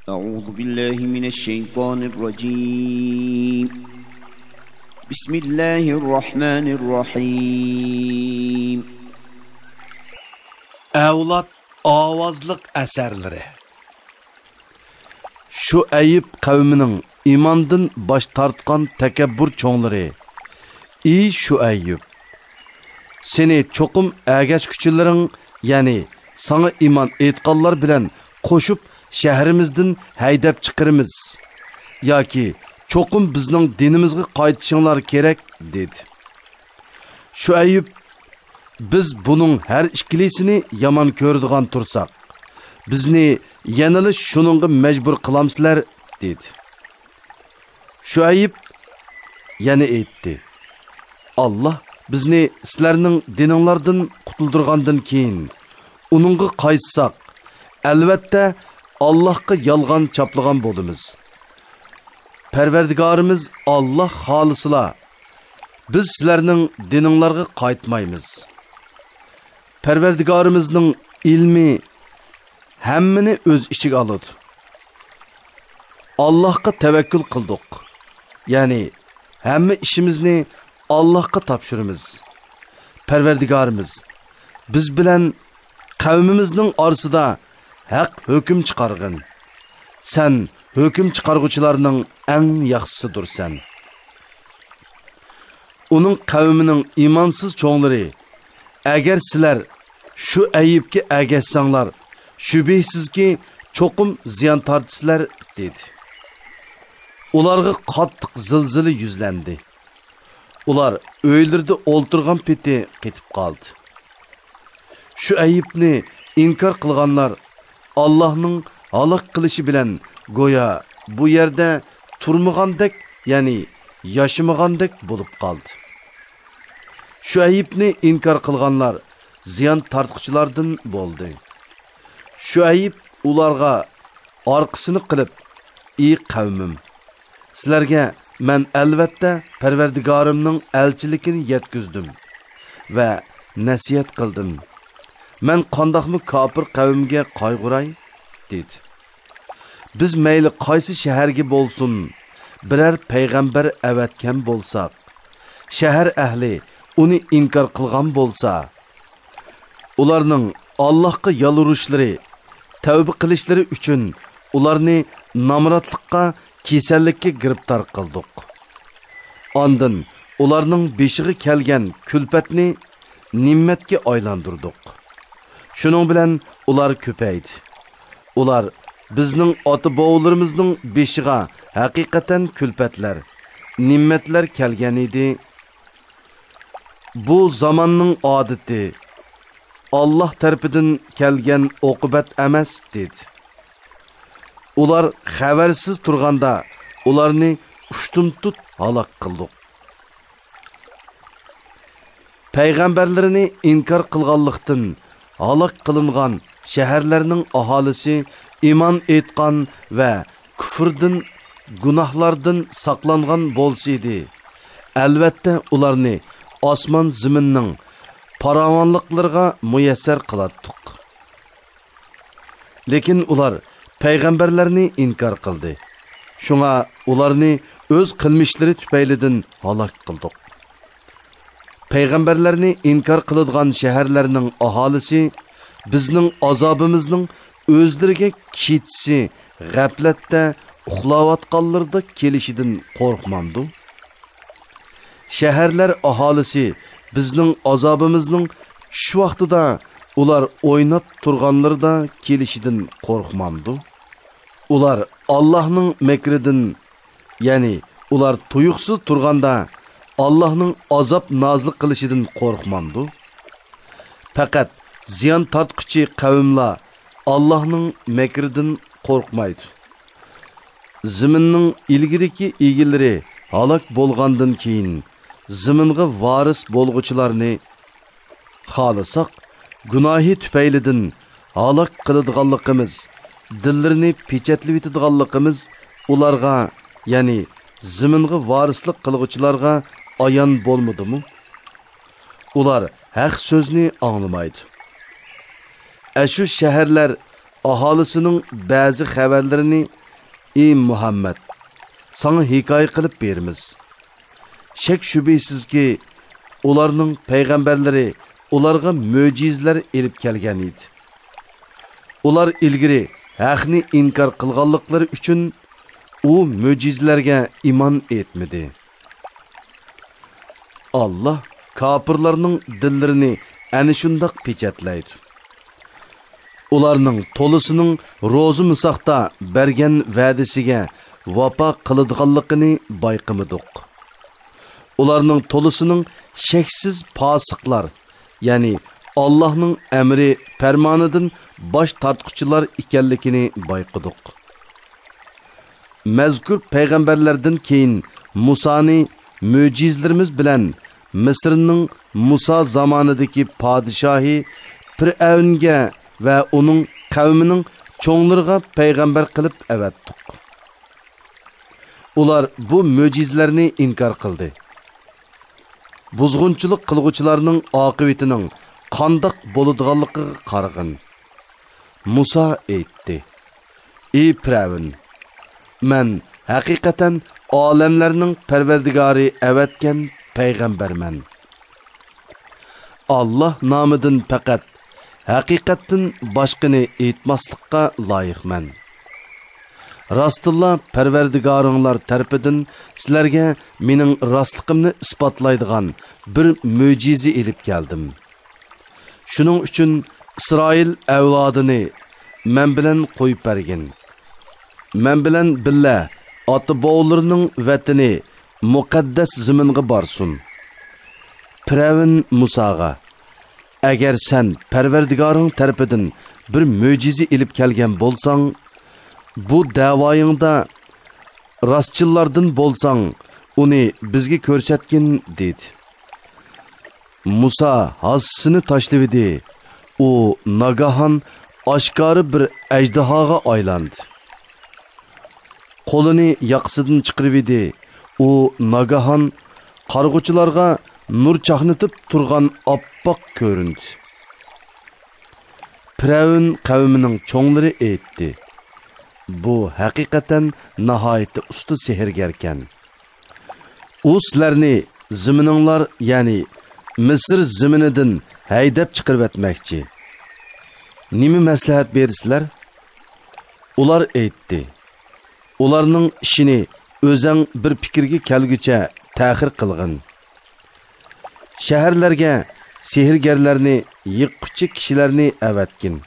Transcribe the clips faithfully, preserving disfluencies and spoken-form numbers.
أعوذ بالله من الشيطان الرجيم. بسم الله الرحمن الرحيم. ئەۋلاد ئاۋازلىق ئەسەرلىرى. شۇئەيب قەۋمىنىڭ ئىماندىن باش تارتقان تەكەببۇر چوڭلىرى. ئى شۇئەيب! سېنى چوقۇم ئەگەشكۈچىلىرىڭ، يەنى ساڭا ئىمان ئېيتقانلار بىلەن قوشۇپ شەھىرىمىزدىن ھەيدەپ چىقىرىمىز ياكى چوقۇم بىزنىڭ دىنىمىزغا قايتىشىڭلار كېرەك، دېدى. شۇئەيب، بىز بۇنىڭ ھەر ئىككىلىسىنى يامان كۆرىدىغان تۇرساق، بىزنى يەنىلا شۇنىڭغا مەجبۇر قىلامسىلەر، دېدى. شۇئەيب يەنە ئېيتتى، ئاللا بىزنى سىلەرنىڭ دىنىڭلاردىن قۇتۇلدۇرغاندىن كېيىن، ئۇنىڭغا قايتساق، ئەلۋەتتە، ئاللاھقا يالغان چاپلىغان بولىمىز. پەرۋەردىگارىمىز ئاللا خالىسىلا، بىز سىلەرنىڭ دىنىڭلارغا قايتمايمىز. پەرۋەردىگارىمىزنىڭ ئىلمى ھەممىنى ئۆز ئىچىگە ئالىدۇ. ئاللاھقا تەۋەككۈل قىلدۇق، يەنى ھەممە ئىشىمىزنى ئاللاھقا تاپشۇرىمىز. پەرۋەردىگارىمىز، بىز بىلەن قەۋمىمىزنىڭ ئارىسىدا ھەق ھۆكۈم چىقارغىن. سەن ھۆكۈم چىقارغۇچىلارنىڭ ئەڭ ياخشىسىدۇرسەن. ئۇنىڭ قەۋمىنىڭ ئىمانسىز چوڭلىرى، ئەگەر سىلەر شۇئەيبكە ئەگەشسەڭلار، شۈبھىسىزكى، چوقۇم زىيان تارتىسىلەر، دېدى. ئۇلارغا قاتتىق زىلزىلە يۈزلەندى. ئۇلار ئۆيلىرىدە ئولتۇرغان پېتى قېتىپ قالدى. شۇئەيبنى ئىنكار قىلغانلار ئاللاھنىڭ ھالاك قىلىشى بىلەن گويا بۇ يەردە تۇرمىغاندەك، يەنى ياشىمىغاندەك بولۇپ قالدى. شۇئەيبنى ئىنكار قىلغانلار زىيان تارتقۇچىلاردىن بولدى. شۇئەيب ئۇلارغا ئارقىسىنى قىلىپ، ئى قەۋمىم! سىلەرگە مەن ئەلۋەتتە پەرۋەردىگارىمنىڭ ئەلچىلىكىنى يەتكۈزدۈم ۋە نەسىھەت قىلدىم. مەن قانداقمۇ كاپىر قەۋمگە قايغۇراي؟ دېدى. بىز مەيلى قايسى شەھەرگە بولسۇن، بىرەر پەيغەمبەر ئەۋەتكەن بولساق، شەھەر ئەھلى ئۇنى ئىنكار قىلغان بولسا، ئۇلارنىڭ ئاللاھقا يالۋۇرۇشلىرى، تەۋبە قىلىشلىرى ئۈچۈن ئۇلارنى نامراتلىققا، كېسەللىككە گىرىپتار قىلدۇق. ئاندىن ئۇلارنىڭ بېشىغا كەلگەن كۈلپەتنى نېمەتكە ئايلاندۇردۇق. شۇنىڭ بىلەن ئۇلار كۆپەيدى. ئۇلار، بىزنىڭ ئاتا-بوۋىلىرىمىزنىڭ بېشىغا ھەقىقەتەن كۈلپەتلەر، نېمەتلەر كەلگەن ئىدى. بۇ زاماننىڭ ئادىتى، ئاللاھ تەرىپىدىن كەلگەن ئوقۇبەت ئەمەس، دېدى. ئۇلار خەۋەرسىز تۇرغاندا، ئۇلارنى ئۇشتۇمتۇت ھالاك قىلدۇق. پەيغەمبەرلىرىنى ئىنكار قىلغانلىقتىن ھالاك قىلىنغان شەھەرلەرنىڭ ئاھالىسى ئىمان ئېيتقان ۋە كۇفرىدىن، گۇناھلاردىن ساقلانغان بولسىدى، ئەلۋەتتە ئۇلارنى ئاسمان زېمىننىڭ پاراۋانلىقلىرىغا مۇيەسسەر قىلاتتۇق. لېكىن ئۇلار پەيغەمبەرلەرنى ئىنكار قىلدى. شۇڭا ئۇلارنى ئۆز قىلمىشلىرى تۈپەيلىدىن ھالاك قىلدۇق. پەيغەمبەرلەرنى ئىنكار قىلىدىغان شەھەرلەرنىڭ ئاھالىسى بىزنىڭ ئازابىمىزنىڭ ئۆزلىرىگە كېچىسى غەپلەتتە ئۇخلاۋاتقانلىرىدا كېلىشىدىن قورقمامدۇ؟ شەھەرلەر ئاھالىسى بىزنىڭ ئازابىمىزنىڭ چۈش ۋاقتىدا ئۇلار ئويناپ تۇرغانلىرىدا كېلىشىدىن قورقمامدۇ؟ ئۇلار ئاللاھنىڭ مەكرىدىن، يەنى ئۇلار تۇيۇقسىز تۇرغاندا ئاللاھنىڭ ئازاب نازىل قىلىشىدىن قورقمامدۇ؟ پەقەت زىيان تارتقۇچى قەۋملا ئاللاھنىڭ مەكرىدىن قورقمايدۇ. زېمىننىڭ ئىلگىرىكى ئىگىلىرى ھالاك بولغاندىن كېيىن، زېمىنغا ۋارىس بولغۇچىلارنى خالىساق، گۇناھى تۈپەيلىدىن ھالاك قىلىدىغانلىقىمىز، دىللىرىنى پېچەتلىۋېتىدىغانلىقىمىز ئۇلارغا، يەنى زېمىنغا ۋارىسلىق قىلغۇچىلارغا ئايان بولمىدىمۇ؟ ئۇلار ھەق سۆزنى ئاڭلىمايدۇ. ئەشۇ شەھەرلەر ئاھالىسىنىڭ بەزى خەۋەرلىرىنى، ئى مۇھەممەد، ساڭا ھېكايە قىلىپ بېرىمىز. شەك-شۈبھىسىزكى، ئۇلارنىڭ پەيغەمبەرلىرى ئۇلارغا مۆجىزىلەر ئېلىپ كەلگەن ئىدى. ئۇلار ئىلگىرى ھەقنى ئىنكار قىلغانلىقلىرى ئۈچۈن ئۇ مۆجىزىلەرگە ئىمان ئېيتمىدى. ئاللا كاپىرلارنىڭ دىللىرىنى ئەنە شۇنداق پېچەتلەيدۇ. ئۇلارنىڭ تولىسىنىڭ روزا مىساقتا بەرگەن ۋەدىسىگە ۋاپا قىلىدىغانلىقىنى بايقىمىدۇق. ئۇلارنىڭ تولىسىنىڭ شەكسىز پاسىقلار، يەنى ئاللاھنىڭ ئەمرى پەرمانىدىن باش تارتقۇچىلار ئىكەنلىكىنى بايقىدۇق. مەزكۇر پەيغەمبەرلەردىن كېيىن مۇسانى مۆجىزىلىرىمىز بىلەن مىسىرنىڭ مۇسا زامانىدىكى پادىشاھى پىرئەۋنگە ۋە ئۇنىڭ قەۋمىنىڭ چوڭلىرىغا پەيغەمبەر قىلىپ ئەۋەتتۇق. ئۇلار بۇ مۆجىزىلەرنى ئىنكار قىلدى. بۇزغۇنچىلىق قىلغۇچىلارنىڭ ئاقىۋىتىنىڭ قانداق بولىدىغانلىقىغا قارىغىن. مۇسا ئېيتتى: ئى پىرئەۋن، مەن ھەقىقەتەن ئالەملەرنىڭ پەرۋەردىگارى ئەۋەتكەن پەيغەمبەرمەن. ئاللا نامىدىن پەقەت ھەقىقەتتىن باشقىنى ئېيتماسلىققا لايىقمەن. راستتىنلا پەرۋەردىگارىڭلار تەرىپىدىن سىلەرگە مېنىڭ راستلىقىمنى ئىسپاتلايدىغان بىر مۆجىزە ئېلىپ كەلدىم. شۇنىڭ ئۈچۈن ئىسرائىل ئەۋلادىنى مەن بىلەن قويۇپ بەرگىن. مەن بىلەن بىللە ئاتا-بوۋىلىرىنىڭ ۋەتىنى مۇقەددەس زېمىنغا بارسۇن. پىرئەۋن مۇساغا: ئەگەر سەن پەرۋەردىگارىڭ تەرىپىدىن بىر مۆجىزە ئېلىپ كەلگەن بولساڭ، بۇ دەۋايىڭدا راستچىللاردىن بولساڭ، ئۇنى بىزگە كۆرسەتكىن، دېدى. مۇسا ھاسىسىنى تاشلىۋىدى، ئۇ ناگاھان ئاشكارا بىر ئەجدىھاغا ئايلاندى. قولىنى ياقىسىدىن چىقىرىۋىدى، ئۇ ناگاھان قارىغۇچىلارغا نۇر چاقنىتىپ تۇرغان ئاپئاق كۆرۈندى. پىرئەۋن قەۋمىنىڭ چوڭلىرى ئېيتتى: بۇ ھەقىقەتەن ناھايىتى ئۇستا سېھىرگەركەن. ئۇ سىلەرنى زېمىنىڭلار، يەنى مىسىر زېمىنىدىن ھەيدەپ چىقىرىۋەتمەكچى. نېمە مەسلىھەت بېرىسىلەر؟ ئۇلار ئېيتتى: ئۇلارنىڭ ئىشىنى ئۆزەڭ بىر پىكىرگە كەلگۈچە تەخىر قىلغىن. شەھەرلەرگە سېھىرگەرلەرنى يىغقۇچى كىشىلەرنى ئەۋەتكىن.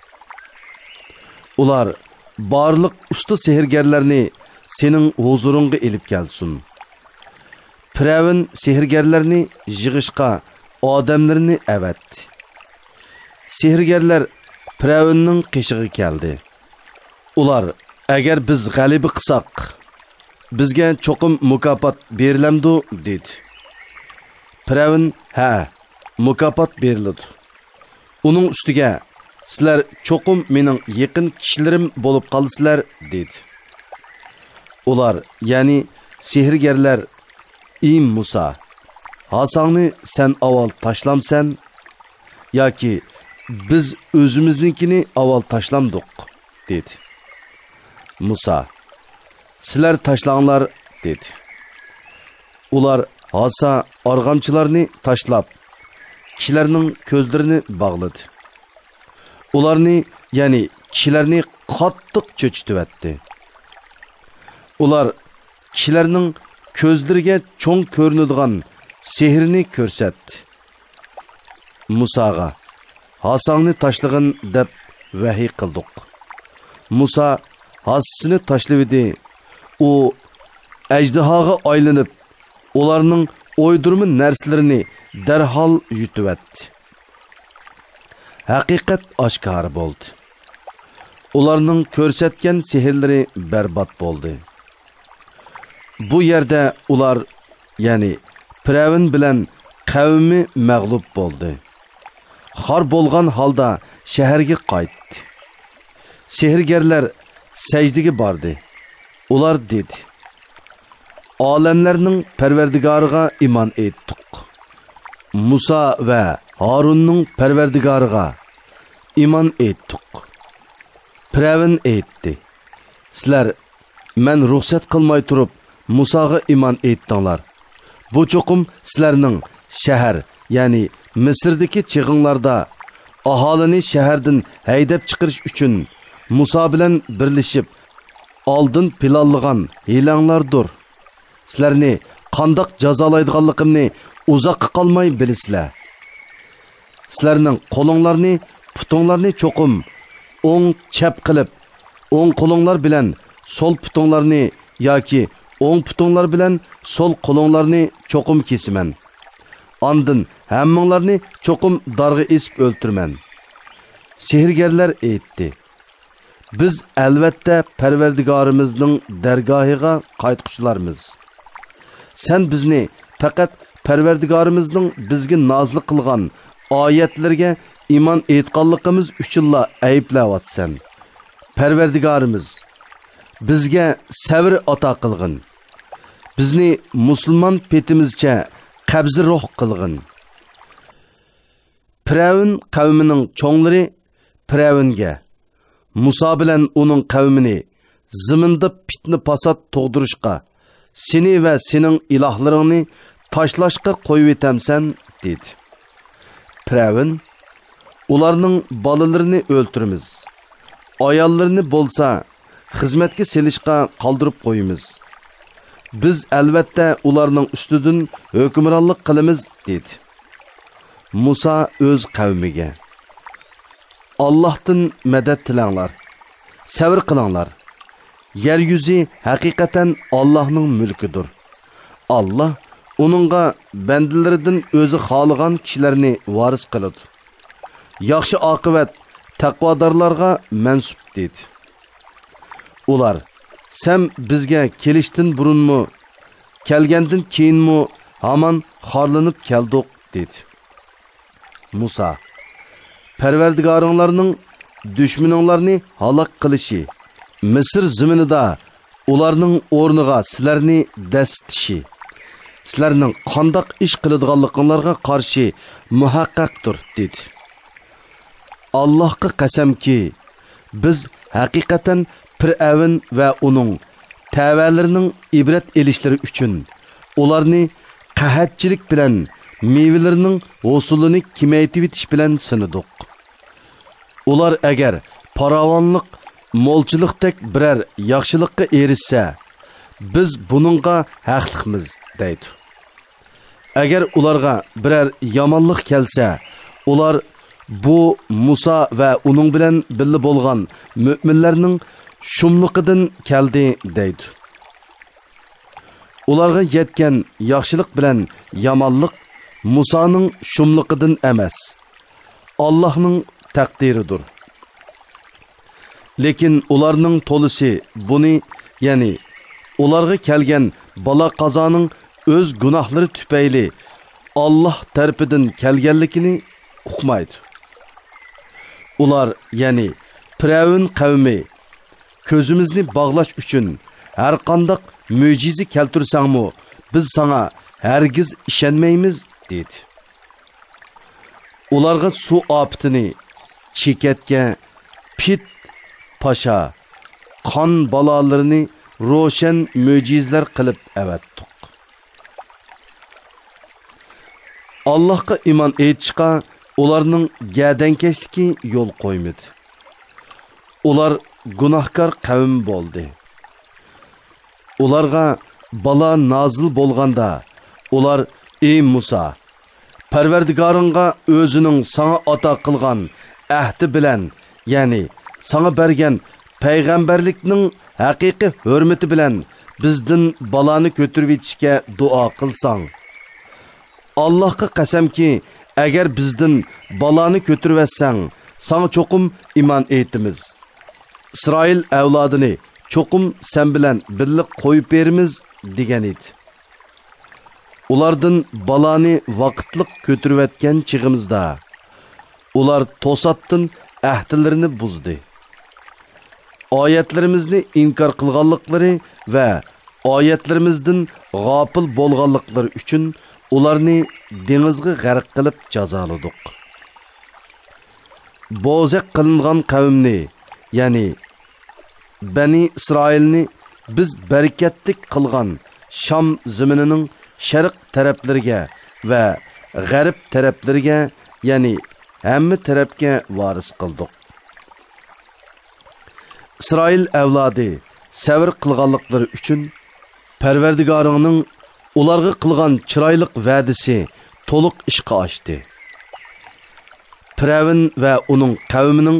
ئۇلار بارلىق ئۇستا سېھىرگەرلەرنى سېنىڭ ھۇزۇرۇڭغا ئېلىپ كەلسۇن. پىرئەۋن سېھىرگەرلەرنى يىغىشقا ئادەملىرىنى ئەۋەتتى. سېھىرگەرلەر پىرئەۋننىڭ قېشىغا كەلدى. ئۇلار: ئەگەر بىز غەلىبە قىلساق، بىزگە چوقۇم مۇكاپات بېرىلەمدۇ؟ دېدى. پىرئەۋن: ھە، مۇكاپات بېرىلىدۇ. ئۇنىڭ ئۈستىگە: سىلەر چوقۇم مېنىڭ يېقىن كىشىلىرىم بولۇپ قالىسىلەر، دېدى. ئۇلار، يەنى سېھىرگەرلەر: ئى مۇسا، ھاساڭنى سەن ئاۋۋال تاشلامسەن ياكى بىز ئۆزىمىزنىڭكىنى ئاۋۋال تاشلامدۇق؟ دېدى. مۇسا: سىلەر تاشلاڭلار، دېدى. ئۇلار ھاسا ئارغامچىلارنى تاشلاپ، كىشىلەرنىڭ كۆزلىرىنى باغلىدى. ئۇلارنى، يەنى كىشىلەرنى قاتتىق چۆچۈتۈۋەتتى. ئۇلار كىشىلەرنىڭ كۆزلىرىگە چوڭ كۆرۈنىدىغان سېھىرنى كۆرسەتتى. مۇساغا: ھاساڭنى تاشلىغىن، دەپ ۋەھىي قىلدۇق. مۇسا ھاسىسىنى تاشلىۋىدى. ئۇ ئەجدىھاغا ئايلىنىپ، ئۇلارنىڭ ئويدۇرما نەرسىلىرىنى دەرھال يۇتۇۋەتتى. ھەقىقەت ئاشكارا بولدى. ئۇلارنىڭ كۆرسەتكەن سېھىرلىرى بەربات بولدى. بۇ يەردە ئۇلار، يەنى پىرئەۋن بىلەن قەۋمى مەغلۇپ بولدى. خار بولغان ھالدا شەھەرگە قايتتى. سېھىرگەرلەر سەجدىگە باردى. ئۇلار دېدى: ئالەملەرنىڭ پەرۋەردىگارىغا ئىمان ئېيتتۇق. مۇسا ۋە ھارۇننىڭ پەرۋەردىگارىغا ئىمان ئېيتتۇق. پىرئەۋن ئېيتتى: سىلەر مەن رۇخسەت قىلماي تۇرۇپ مۇساغا ئىمان ئېيتتىڭلار. بۇ چوقۇم سىلەرنىڭ شەھەر، يەنى مىسىردىكى چېغىڭلاردا ئاھالىنى شەھەردىن ھەيدەپ چىقىرىش ئۈچۈن مۇسا بىلەن بىرلىشىپ ئالدىن پىلانلىغان ھىيلەڭلاردۇر. سىلەرنى قانداق جازالايدىغانلىقىمنى ئۇزاققا قالماي بىلىسىلەر. سىلەرنىڭ قولۇڭلارنى، پۇتۇڭلارنى چوقۇم ئوڭ چەپ قىلىپ، ئوڭ قولۇڭلار بىلەن سول پۇتۇڭلارنى ياكى ئوڭ پۇتۇڭلار بىلەن سول قولۇڭلارنى چوقۇم كېسىمەن. ئاندىن ھەممىڭلارنى چوقۇم دارغا ئېسىپ ئۆلتۈرىمەن. سېھىرگەرلەر ئېيتتى: بىز ئەلۋەتتە پەرۋەردىگارىمىزنىڭ دەرگاھىغا قايتقۇچىلارمىز. سەن بىزنى پەقەت پەرۋەردىگارىمىزنىڭ بىزگە نازىل قىلغان ئايەتلىرىگە ئىمان ئېيتقانلىقىمىز ئۈچۈنلا ئەيىبلەۋاتىسەن. پەرۋەردىگارىمىز، بىزگە سەۋر ئاتا قىلغىن. بىزنى مۇسۇلمان پېتىمىزچە قەبزى روھ قىلغىن. پىرئەۋن قەۋمىنىڭ چوڭلىرى پىرئەۋنگە: مۇسا بىلەن ئۇنىڭ قەۋمىنى زېمىندا پىتنە-پاسات تۇغدۇرۇشقا، سېنى ۋە سېنىڭ ئىلاھلىرىڭنى تاشلاشقا قويۇۋېتەمسەن؟ دېدى. پىرئەۋن: ئۇلارنىڭ بالىلىرىنى ئۆلتۈرىمىز، ئاياللىرىنى بولسا خىزمەتكە سېلىشقا قالدۇرۇپ قويىمىز. بىز ئەلۋەتتە ئۇلارنىڭ ئۈستىدىن ھۆكۈمرانلىق قىلىمىز، دېدى. مۇسا ئۆز قەۋمىگە: ئاللاھتىن مەدەت تىلەڭلار، سەۋر قىلىڭلار. يەر يۈزى ھەقىقەتەن ئاللاھنىڭ مۈلكىدۇر. ئاللاھ ئۇنىڭغا بەندىلىرىدىن ئۆزى خالىغان كىشىلەرنى ۋارىس قىلىدۇ. ياخشى ئاقىۋەت تەقۋادارلارغا مەنسۇپ، دېدى. ئۇلار: سەن بىزگە كېلىشتىن بۇرۇنمۇ، كەلگەندىن كېيىنمۇ ھامان خارلىنىپ كەلدۇق، دېدى. مۇسا: پەرۋەردىگارىڭلارنىڭ دۈشمىنىڭلارنى ھالاك قىلىشى، مىسىر زېمىنىدا ئۇلارنىڭ ئورنىغا سىلەرنى دەسسىتىشى، سىلەرنىڭ قانداق ئىش قىلىدىغانلىقىڭلارغا قارشى مۇھەققەقتۇر، دېدى. ئاللاھقا قەسەمكى، بىز ھەقىقەتەن پىرئەۋن ۋە ئۇنىڭ تەۋەلىرىنىڭ ئىبرەت ئېلىشلىرى ئۈچۈن ئۇلارنى قەھەتچىلىك بىلەن مېۋىلىرىنىڭ ھوسۇلىنى كېمەيتىۋېتىش بىلەن سىنىدۇق. ئۇلار ئەگەر پاراۋانلىق، مولچىلىقتەك بىرەر ياخشىلىققا ئېرىشسە، بىز بۇنىڭغا ھەقلىقمىز، دەيدۇ. ئەگەر ئۇلارغا بىرەر يامانلىق كەلسە، ئۇلار: بۇ مۇسا ۋە ئۇنىڭ بىلەن بىللە بولغان مۆمىنلەرنىڭ شۇملۇقىدىن كەلدى، دەيدۇ. ئۇلارغا يەتكەن ياخشىلىق بىلەن يامانلىق مۇسانىڭ شۇملۇقىدىن ئەمەس، ئاللاھنىڭ تەقدىرىدۇر. لېكىن ئۇلارنىڭ تولىسى بۇنى، يەنى ئۇلارغا كەلگەن بالا-قازانىڭ ئۆز گۇناھلىرى تۈپەيلى ئاللاھ تەرىپىدىن كەلگەنلىكىنى ئۇقمايدۇ. ئۇلار، يەنى پىرئەۋن قەۋمى، كۆزىمىزنى باغلاش ئۈچۈن ھەرقانداق مۆجىزە كەلتۈرسەڭمۇ، بىز ساڭا ھەرگىز ئىشەنمەيمىز، دېدى. ئۇلارغا سۇ ئاپىتىنى، چېكەتكە، پىت، پاشا، قان بالالىرىنى روشەن مۆجىزىلەر قىلىپ ئەۋەتتۇق. ئاللاھقا ئىمان ئېيتىشقا ئۇلارنىڭ گەدەنكەشلىكى يول قويمىدى. ئۇلار گۇناھكار قەۋم بولدى. ئۇلارغا بالا نازىل بولغاندا، ئۇلار: ئى مۇسا، پەرۋەردىگارىڭغا ئۆزىنىڭ ساڭا ئاتا قىلغان ئەھدى بىلەن، يەنى ساڭا بەرگەن پەيغەمبەرلىكنىڭ ھەقىقىي ھۆرمىتى بىلەن بىزدىن بالانى كۆتۈرۈۋېتىشكە دۇئا قىلساڭ. ئاللاھقا قەسەمكى، ئەگەر بىزدىن بالانى كۆتۈرۈۋەتسەڭ، ساڭا چوقۇم ئىمان ئېيتىمىز. ئىسرائىل ئەۋلادىنى چوقۇم سەن بىلەن بىللە قويۇپ بېرىمىز، دېگەن ئىدى. ئۇلاردىن بالانى ۋاقىتلىق كۆتۈرۈۋەتكەن چېغىمىزدا، ئۇلار توساتتىن ئەھدىلىرىنى بۇزدى. ئايەتلىرىمىزنى ئىنكار قىلغانلىقلىرى ۋە ئايەتلىرىمىزدىن غاپىل بولغانلىقلىرى ئۈچۈن ئۇلارنى دېڭىزغا غەرق قىلىپ جازالىدۇق. بوزەك قىلىنغان قەۋمنى، يەنى بەنى ئىسرائىلنى بىز بەرىكەتلىك قىلغان شام زېمىنىنىڭ شەرق تەرەپلىرىگە ۋە غەرب تەرەپلىرىگە، يەنى ھەممە تەرەپكە ۋارىس قىلدۇق. ئىسرائىل ئەۋلادى سەۋر قىلغانلىقلىرى ئۈچۈن پەرۋەردىگارىڭنىڭ ئۇلارغا قىلغان چىرايلىق ۋەدىسى تولۇق ئىشقا ئاشتى. پىرئەۋن ۋە ئۇنىڭ قەۋمىنىڭ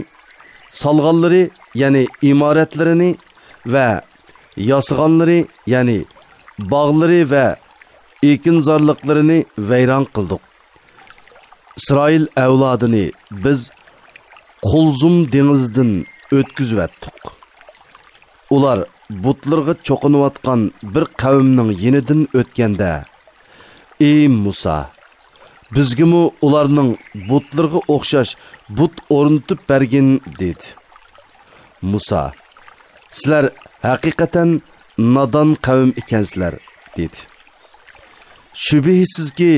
سالغانلىرى، يەنى ئىمارەتلىرىنى، ۋە ياسىغانلىرى، يەنى باغلىرى ۋە ئېكىنزارلىقلىرىنى ۋەيران قىلدۇق. ئىسرائىل ئەۋلادىنى بىز قۇلزۇم دېڭىزىدىن ئۆتكۈزۈۋەتتۇق. ئۇلار بۇتلىرىغا چوقۇنۇۋاتقان بىر قەۋمنىڭ يېنىدىن ئۆتكەندە، ئى مۇسا، بىزگىمۇ ئۇلارنىڭ بۇتلىرىغا ئوخشاش بۇت ئورنىتىپ بەرگىن، دېدى. مۇسا، سىلەر ھەقىقەتەن نادان قەۋم ئىكەنسىلەر، دېدى. شۈبھىسىزكى،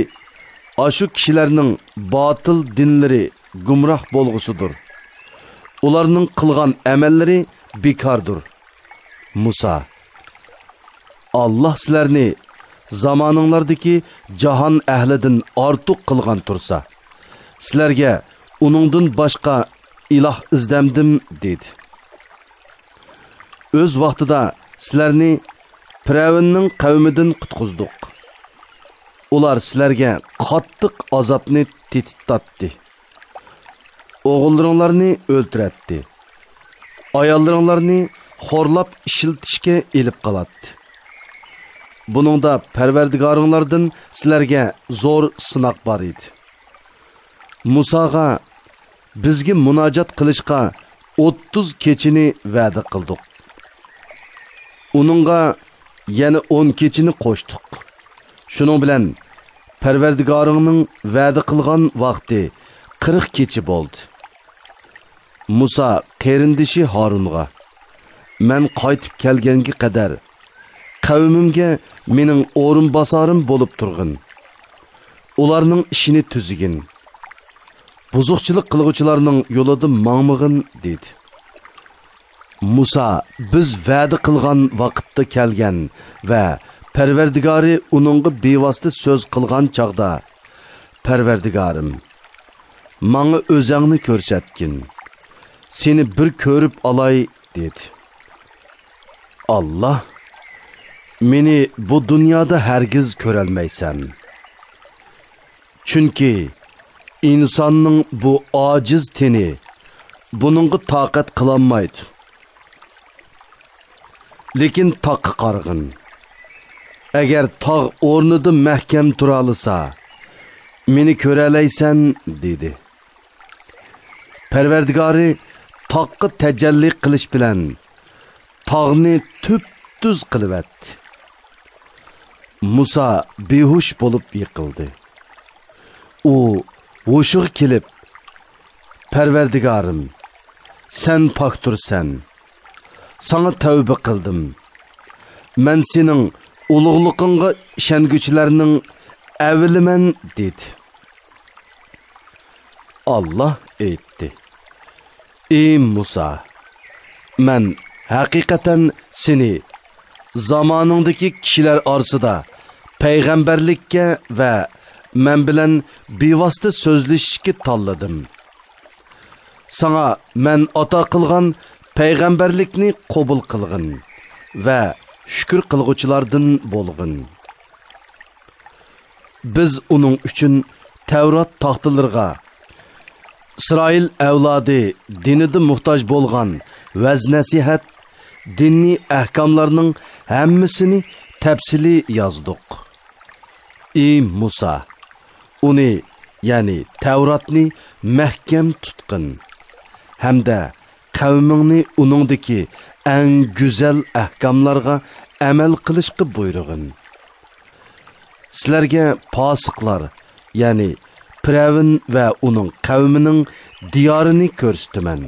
ئاشۇ كىشىلەرنىڭ باتىل دىنلىرى گۇمراھ بولغۇسىدۇر. ئۇلارنىڭ قىلغان ئەمەللىرى بىكاردۇر. مۇسا، ئاللاھ سىلەرنى زامانىڭلاردىكى جاھان ئەھلىدىن ئارتۇق قىلغان تۇرسا، سىلەرگە ئۇنىڭدىن باشقا ئىلاھ ئىزدەمدىم، دېدى. ئۆز ۋاقتىدا سىلەرنى پىرئەۋننىڭ قەۋمىدىن قۇتقۇزدۇق. ئۇلار سىلەرگە قاتتىق ئازابنى تېتىتاتتى. ئوغۇللىرىڭلارنى ئۆلتۈرەتتى. ئاياللىرىڭلارنى خورلاپ ئىشلىتىشكە ئېلىپ قالاتتى. بۇنىڭدا پەرۋەردىگارىڭلاردىن سىلەرگە زور سىناق بار ئىدى. مۇساغا، بىزگە مۇناجات قىلىشقا ئوتتۇز كېچىنى ۋەدە قىلدۇق. ئۇنىڭغا يەنە ئون كېچىنى قوشتۇق. شۇنىڭ بىلەن پەرۋەردىگارىڭنىڭ ۋەدە قىلغان ۋاقتى قىرىق كېچە بولدى. مۇسا قېرىندىشى ھارۇنغا، مەن قايتىپ كەلگەنگە قەدەر قەۋمىمگە مېنىڭ ئورۇنباسارىم بولۇپ تۇرغىن. ئۇلارنىڭ ئىشىنى تۈزىگىن. بۇزۇقچىلىق قىلغۇچىلارنىڭ يولىدا ماڭمىغىن، دېدى. مۇسا بىز ۋەدە قىلغان ۋاقىتتا كەلگەن ۋە پەرۋەردىگارى ئۇنىڭغا بىۋاسىتە سۆز قىلغان چاغدا، پەرۋەردىگارىم، ماڭا ئۆزەڭنى كۆرسەتكىن، سېنى بىر كۆرۈپ ئالاي، دېدى. ئاللاھ، مېنى بۇ دۇنيادا ھەرگىز كۆرەلمەيسەن. چۈنكى ئىنساننىڭ بۇ ئاجىز تېنى بۇنىڭغا تاقەت قىلالمايدۇ. لېكىن تاغقا قارىغىن. ئەگەر تاغ ئورنىدا مەھكەم تۇرالىسا، مېنى كۆرەلەيسەن، دېدى. پەرۋەردىگارى تاغقا تەجەللى قىلىش بىلەن تاغنى تۈپتۈز قىلىۋەتتى. مۇسا بىھۇش بولۇپ يىقىلدى. ئۇ ھوشىغا كېلىپ، پەرۋەردىگارىم، سەن پاكتۇرسەن، ساڭا تەۋبە قىلدىم. مەن سېنىڭ ئۇلۇغلۇقۇڭغا ئىشەنگۈچىلەرنىڭ ئەۋۋىلىمەن، دېدى. ئاللاھ ئېيتتى، ئى مۇسا، مەن ھەقىقەتەن سېنى زامانىڭدىكى كىشىلەر ئارىسىدا پەيغەمبەرلىككە ۋە مەن بىلەن بىۋاسىتە سۆزلىشىشكە تاللىدىم. ساڭا مەن ئاتا قىلغان پەيغەمبەرلىكنى قوبۇل قىلغىن ۋە شۈكۈر قىلغۇچىلاردىن بولغىن. بىز ئۇنىڭ ئۈچۈن تەۋرات تاختىلىرىغا، ئىسرائىل ئەۋلادى دىنىدا موھتاج بولغان ۋەز-نەسىھەت، دىنىي ئەھكاملارنىڭ ھەممىسىنى تەپسىلىي يازدۇق. ئى مۇسا، ئۇنى، يەنى تەۋراتنى مەھكەم تۇتقىن ھەمدە قەۋمىڭنى ئۇنىڭدىكى ئەڭ گۈزەل ئەھكاملارغا ئەمەل قىلىشقا بۇيرۇغىن. سىلەرگە پاسىقلار، يەنى پىرئەۋن ۋە ئۇنىڭ قەۋمىنىڭ دىيارىنى كۆرسىتىمەن.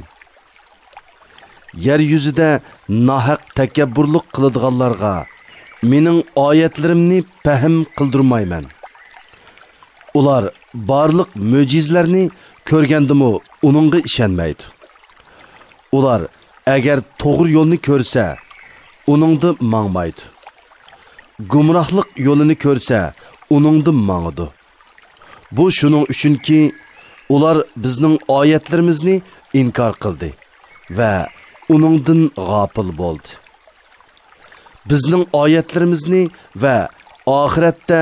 يەر يۈزىدە ناھەق تەكەببۇرلۇق قىلىدىغانلارغا مېنىڭ ئايەتلىرىمنى پەھىم قىلدۇرمايمەن. ئۇلار بارلىق مۆجىزىلەرنى كۆرگەندىمۇ ئۇنىڭغا ئىشەنمەيدۇ. ئۇلار ئەگەر توغرا يولنى كۆرسە، ئۇنىڭدا ماڭمايدۇ. گۇمراھلىق يولىنى كۆرسە، ئۇنىڭدا ماڭىدۇ. بۇ شۇنىڭ ئۈچۈنكى، ئۇلار بىزنىڭ ئايەتلىرىمىزنى ئىنكار قىلدى ۋە ئۇنىڭدىن غاپىل بولدى. بىزنىڭ ئايەتلىرىمىزنى ۋە ئاخىرەتتە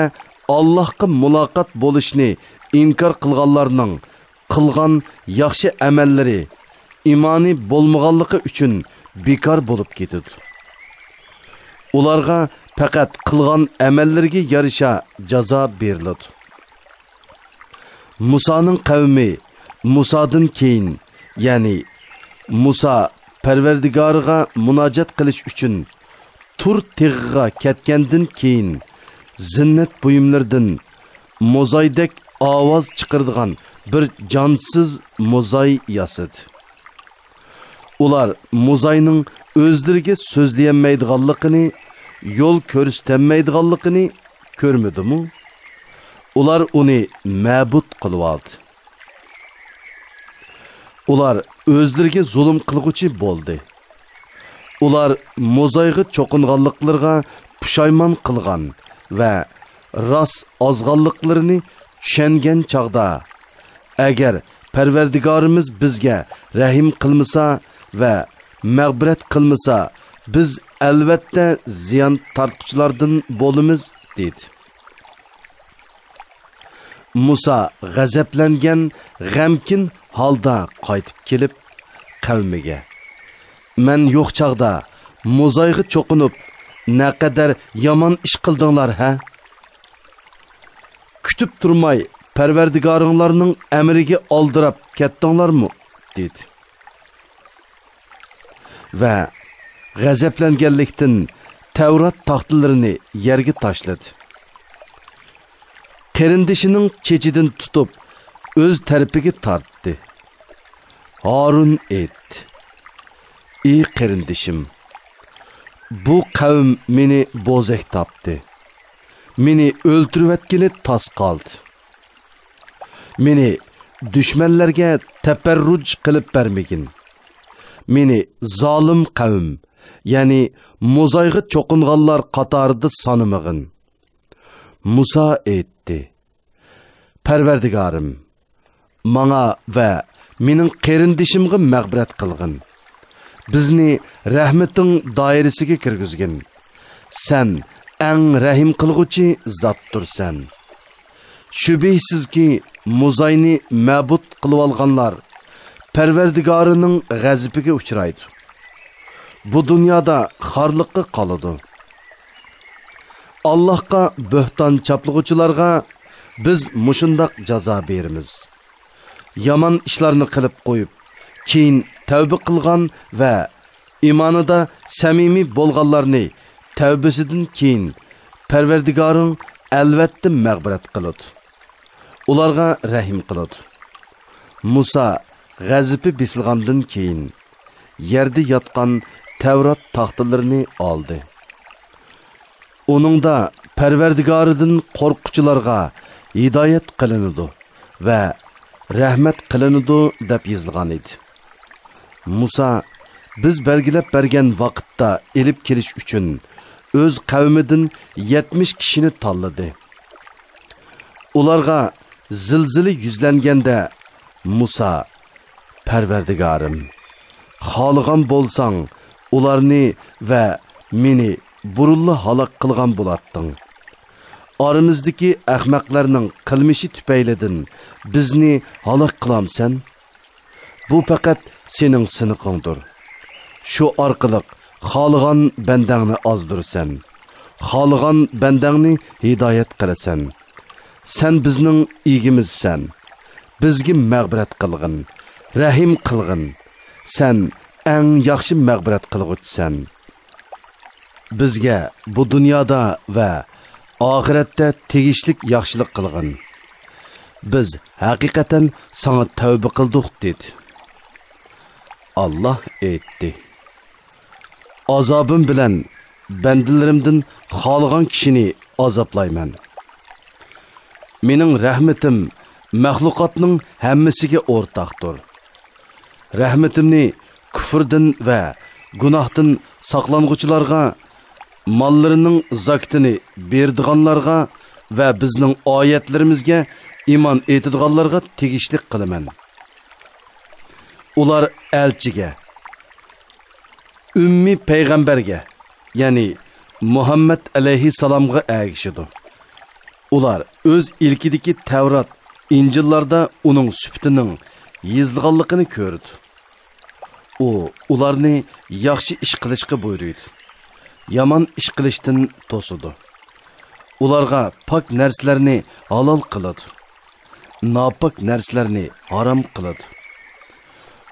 ئاللاھقا مۇلاقات بولۇشنى ئىنكار قىلغانلارنىڭ قىلغان ياخشى ئەمەللىرى ئىمانى بولمىغانلىقى ئۈچۈن بىكار بولۇپ كېتىدۇ. ئۇلارغا پەقەت قىلغان ئەمەللىرىگە يارىشا جازا بېرىلىدۇ. مۇسانىڭ قەۋمى مۇسادىن كېيىن، يەنى مۇسا پەرۋەردىگارىغا مۇناجات قىلىش ئۈچۈن تۇر تېغىغا كەتكەندىن كېيىن، زىننەت بۇيۇملىرىدىن موزايدەك ئاۋاز چىقىرىدىغان بىر جانسىز موزاي ياسىدى. ئۇلار موزاينىڭ ئۆزلىرىگە سۆزلىيەلمەيدىغانلىقىنى، يول كۆرسىتەلمەيدىغانلىقىنى كۆرمىدىمۇ؟ ئۇلار ئۇنى مەبۇد قىلىۋالدى. ئۇلار ئۆزلىرىگە زۇلۇم قىلغۇچى بولدى. ئۇلار موزايغا چوقۇنغانلىقلىرىغا پۇشايمان قىلغان ۋە راست ئازغانلىقلىرىنى چۈشەنگەن چاغدا، ئەگەر پەرۋەردىگارىمىز بىزگە رەھىم قىلمىسا ۋە مەغپىرەت قىلمىسا، بىز ئەلۋەتتە زىيان تارتقۇچىلاردىن بولىمىز، دېدى. مۇسا غەزەپلەنگەن، غەمكىن ھالدا قايتىپ كېلىپ، قەۋمىگە، مەن يوق چاغدا موزايغا چوقۇنۇپ، نەقەدەر يامان ئىش قىلدىڭلار ھە؟ كۈتۈپ تۇرماي پەرۋەردىگارىڭلارنىڭ ئەمرىگە ئالدىراپ كەتتىڭلارمۇ؟ دېدى. ۋە غەزەپلەنگەنلىكتىن تەۋرات تاختىلىرىنى يەرگە تاشلىدى. قېرىندىشىنىڭ چېچىدىن تۇتۇپ، ئۆز تەرىپىگە تارتتى. ھارۇن ئېيتتى: ئى قېرىندىشىم، بۇ قەۋم مېنى بوزەك تاپتى. مېنى ئۆلتۈرۈۋەتكىلى تاس قالدى. مېنى دۈشمەنلەرگە تەپەررۇج قىلىپ بەرمىگىن. مېنى زالىم قەۋم، يەنى موزايغا چوقۇنغانلار قاتارىدا سانىمىغىن. مۇسا ئېيتتى: پەرۋەردىگارىم، ماڭا ۋە مېنىڭ قېرىندىشىمغا مەغپىرەت قىلغىن. بىزنى رەھمىتىڭ دائىرىسىگە كىرگۈزگىن. سەن ئەڭ رەھىم قىلغۇچى زاتتۇرسەن. شۈبھىسىزكى، موزاينى مەبۇد قىلىۋالغانلار پەرۋەردىگارىنىڭ غەزىپىگە ئۇچرايدۇ. بۇ دۇنيادا خارلىققا قالىدۇ. ئاللاھقا بۆھتان چاپلىغۇچىلارغا بىز مۇشۇنداق جازا بېرىمىز. يامان ئىشلارنى قىلىپ قويۇپ، كېيىن تەۋبە قىلغان ۋە ئىمانىدا سەمىمىي بولغانلارنى تەۋبىسىدىن كېيىن پەرۋەردىگارىڭ ئەلۋەتتە مەغپىرەت قىلىدۇ. ئۇلارغا رەھىم قىلىدۇ. مۇسا غەزىپى بېسىلغاندىن كېيىن، يەردە ياتقان تەۋرات تاختىلىرىنى ئالدى. ئۇنىڭدا پەرۋەردىگارىدىن قورققۇچىلارغا ھىدايەت قىلىنىدۇ ۋە رەھمەت قىلىنىدۇ دەپ يېزىلغان ئىدى. مۇسا بىز بەلگىلەپ بەرگەن ۋاقىتتا ئېلىپ كېلىش ئۈچۈن ئۆز قەۋمىدىن يەتمىش كىشىنى تاللىدى. ئۇلارغا زىلزىلە يۈزلەنگەندە مۇسا: پەرۋەردىگارىم، خالىغان بولساڭ، ئۇلارنى ۋە مېنى بۇرۇنلا ھالاك قىلغان بولاتتىڭ. ئارىمىزدىكى ئەخمەقلەرنىڭ قىلمىشى تۈپەيلىدىن بىزنى ھالاك قىلامسەن؟ بۇ پەقەت سېنىڭ سىنىقىڭدۇر. شۇ ئارقىلىق خالىغان بەندەڭنى ئازدۇرىسەن، خالىغان بەندەڭنى ھىدايەت قىلىسەن. سەن بىزنىڭ ئىگىمىزسەن. بىزگە مەغپىرەت قىلغىن، رەھىم قىلغىن. سەن ئەڭ ياخشى مەغپىرەت قىلغۇچىسەن. بىزگە بۇ دۇنيادا ۋە ئاخىرەتتە تېگىشلىك ياخشىلىق قىلغىن. بىز ھەقىقەتەن ساڭا تەۋبە قىلدۇق، دېدى. ئاللاھ ئېيتتى: ئازابىم بىلەن بەندىلىرىمدىن خالىغان كىشىنى ئازابلايمەن. مېنىڭ رەھمىتىم مەخلۇقاتنىڭ ھەممىسىگە ئورتاقتۇر. رەھمىتىمنى كۇفردىن ۋە گۇناھتىن ساقلانغۇچىلارغا، ماللىرىنىڭ زاكىتىنى بېرىدىغانلارغا ۋە بىزنىڭ ئايەتلىرىمىزگە ئىمان ئېيتىدىغانلارغا تېگىشلىك قىلىمەن. ئۇلار ئەلچىگە، ئۈممى پەيغەمبەرگە، يەنى مۇھەممەد ئەلەيھىسسالامغا ئەگىشىدۇ. ئۇلار ئۆز ئىلكىدىكى تەۋرات، ئىنجىللاردا ئۇنىڭ سۈپىتىنىڭ يېزىلغانلىقىنى كۆرىدۇ. ئۇ ئۇلارنى ياخشى ئىش قىلىشقا بۇيرۇيدۇ، يامان ئىش قىلىشتىن توسىدۇ. ئۇلارغا پاك نەرسىلەرنى ھالال قىلىدۇ، ناپاك نەرسىلەرنى ھارام قىلىدۇ.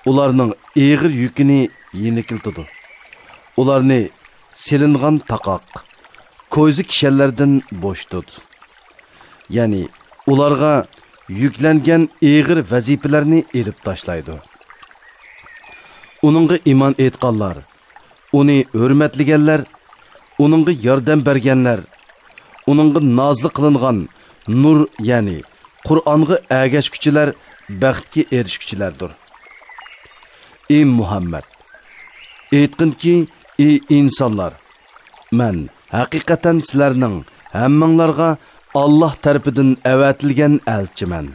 ئۇلارنىڭ ئېغىر يۈكىنى يېنىكلىتىدۇ. ئۇلارنى سېلىنغان تاقاق، كويزا كىشەنلەردىن بوشىتىدۇ. يەنى ئۇلارغا يۈكلەنگەن ئېغىر ۋەزىپىلەرنى ئېلىپ تاشلايدۇ. ئۇنىڭغا ئىمان ئېيتقانلار، ئۇنى ھۆرمەتلىگەنلەر، ئۇنىڭغا ياردەم بەرگەنلەر، ئۇنىڭغا نازىل قىلىنغان نۇر، يەنى قۇرئانغا ئەگەشكۈچىلەر بەختكە ئېرىشكۈچىلەردۇر. ئى مۇھەممەد! ئېيتقىنكى، ئى ئىنسانلار! مەن ھەقىقەتەن سىلەرنىڭ ھەممىڭلارغا ئاللاھ تەرىپىدىن ئەۋەتىلگەن ئەلچىمەن.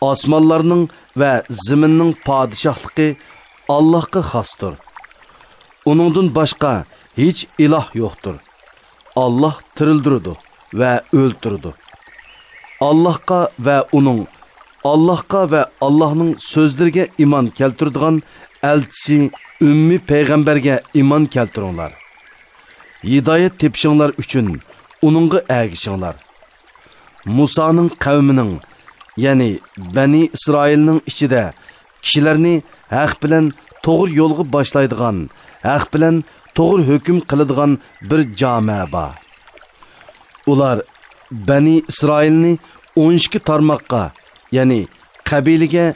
ئاسمانلارنىڭ ۋە زېمىننىڭ پادىشاھلىقى ئاللاھقا خاستۇر. ئۇنىڭدىن باشقا ھېچ ئىلاھ يوقتۇر. ئاللاھ تىرىلدۈرىدۇ ۋە ئۆلتۈرىدۇ. ئاللاھقا ۋە ئۇنىڭ، ئاللاھقا ۋە ئاللاھنىڭ سۆزلىرىگە ئىمان كەلتۈرىدىغان ئەلچىسى ئۈممى پەيغەمبەرگە ئىمان كەلتۈرۈڭلار. ھىدايەت تېپىشىڭلار ئۈچۈن ئۇنىڭغا ئەگىشىڭلار. مۇسانىڭ قەۋمىنىڭ، يەنى بەنى ئىسرائىلنىڭ ئىچىدە كىشىلەرنى ھەق بىلەن توغرا يولغا باشلايدىغان، ھەق بىلەن توغرا ھۆكۈم قىلىدىغان بىر جامە بار. ئۇلار بەنى ئىسرائىلنى ئون ئىككى تارماققا، يەنى قەبىلىگە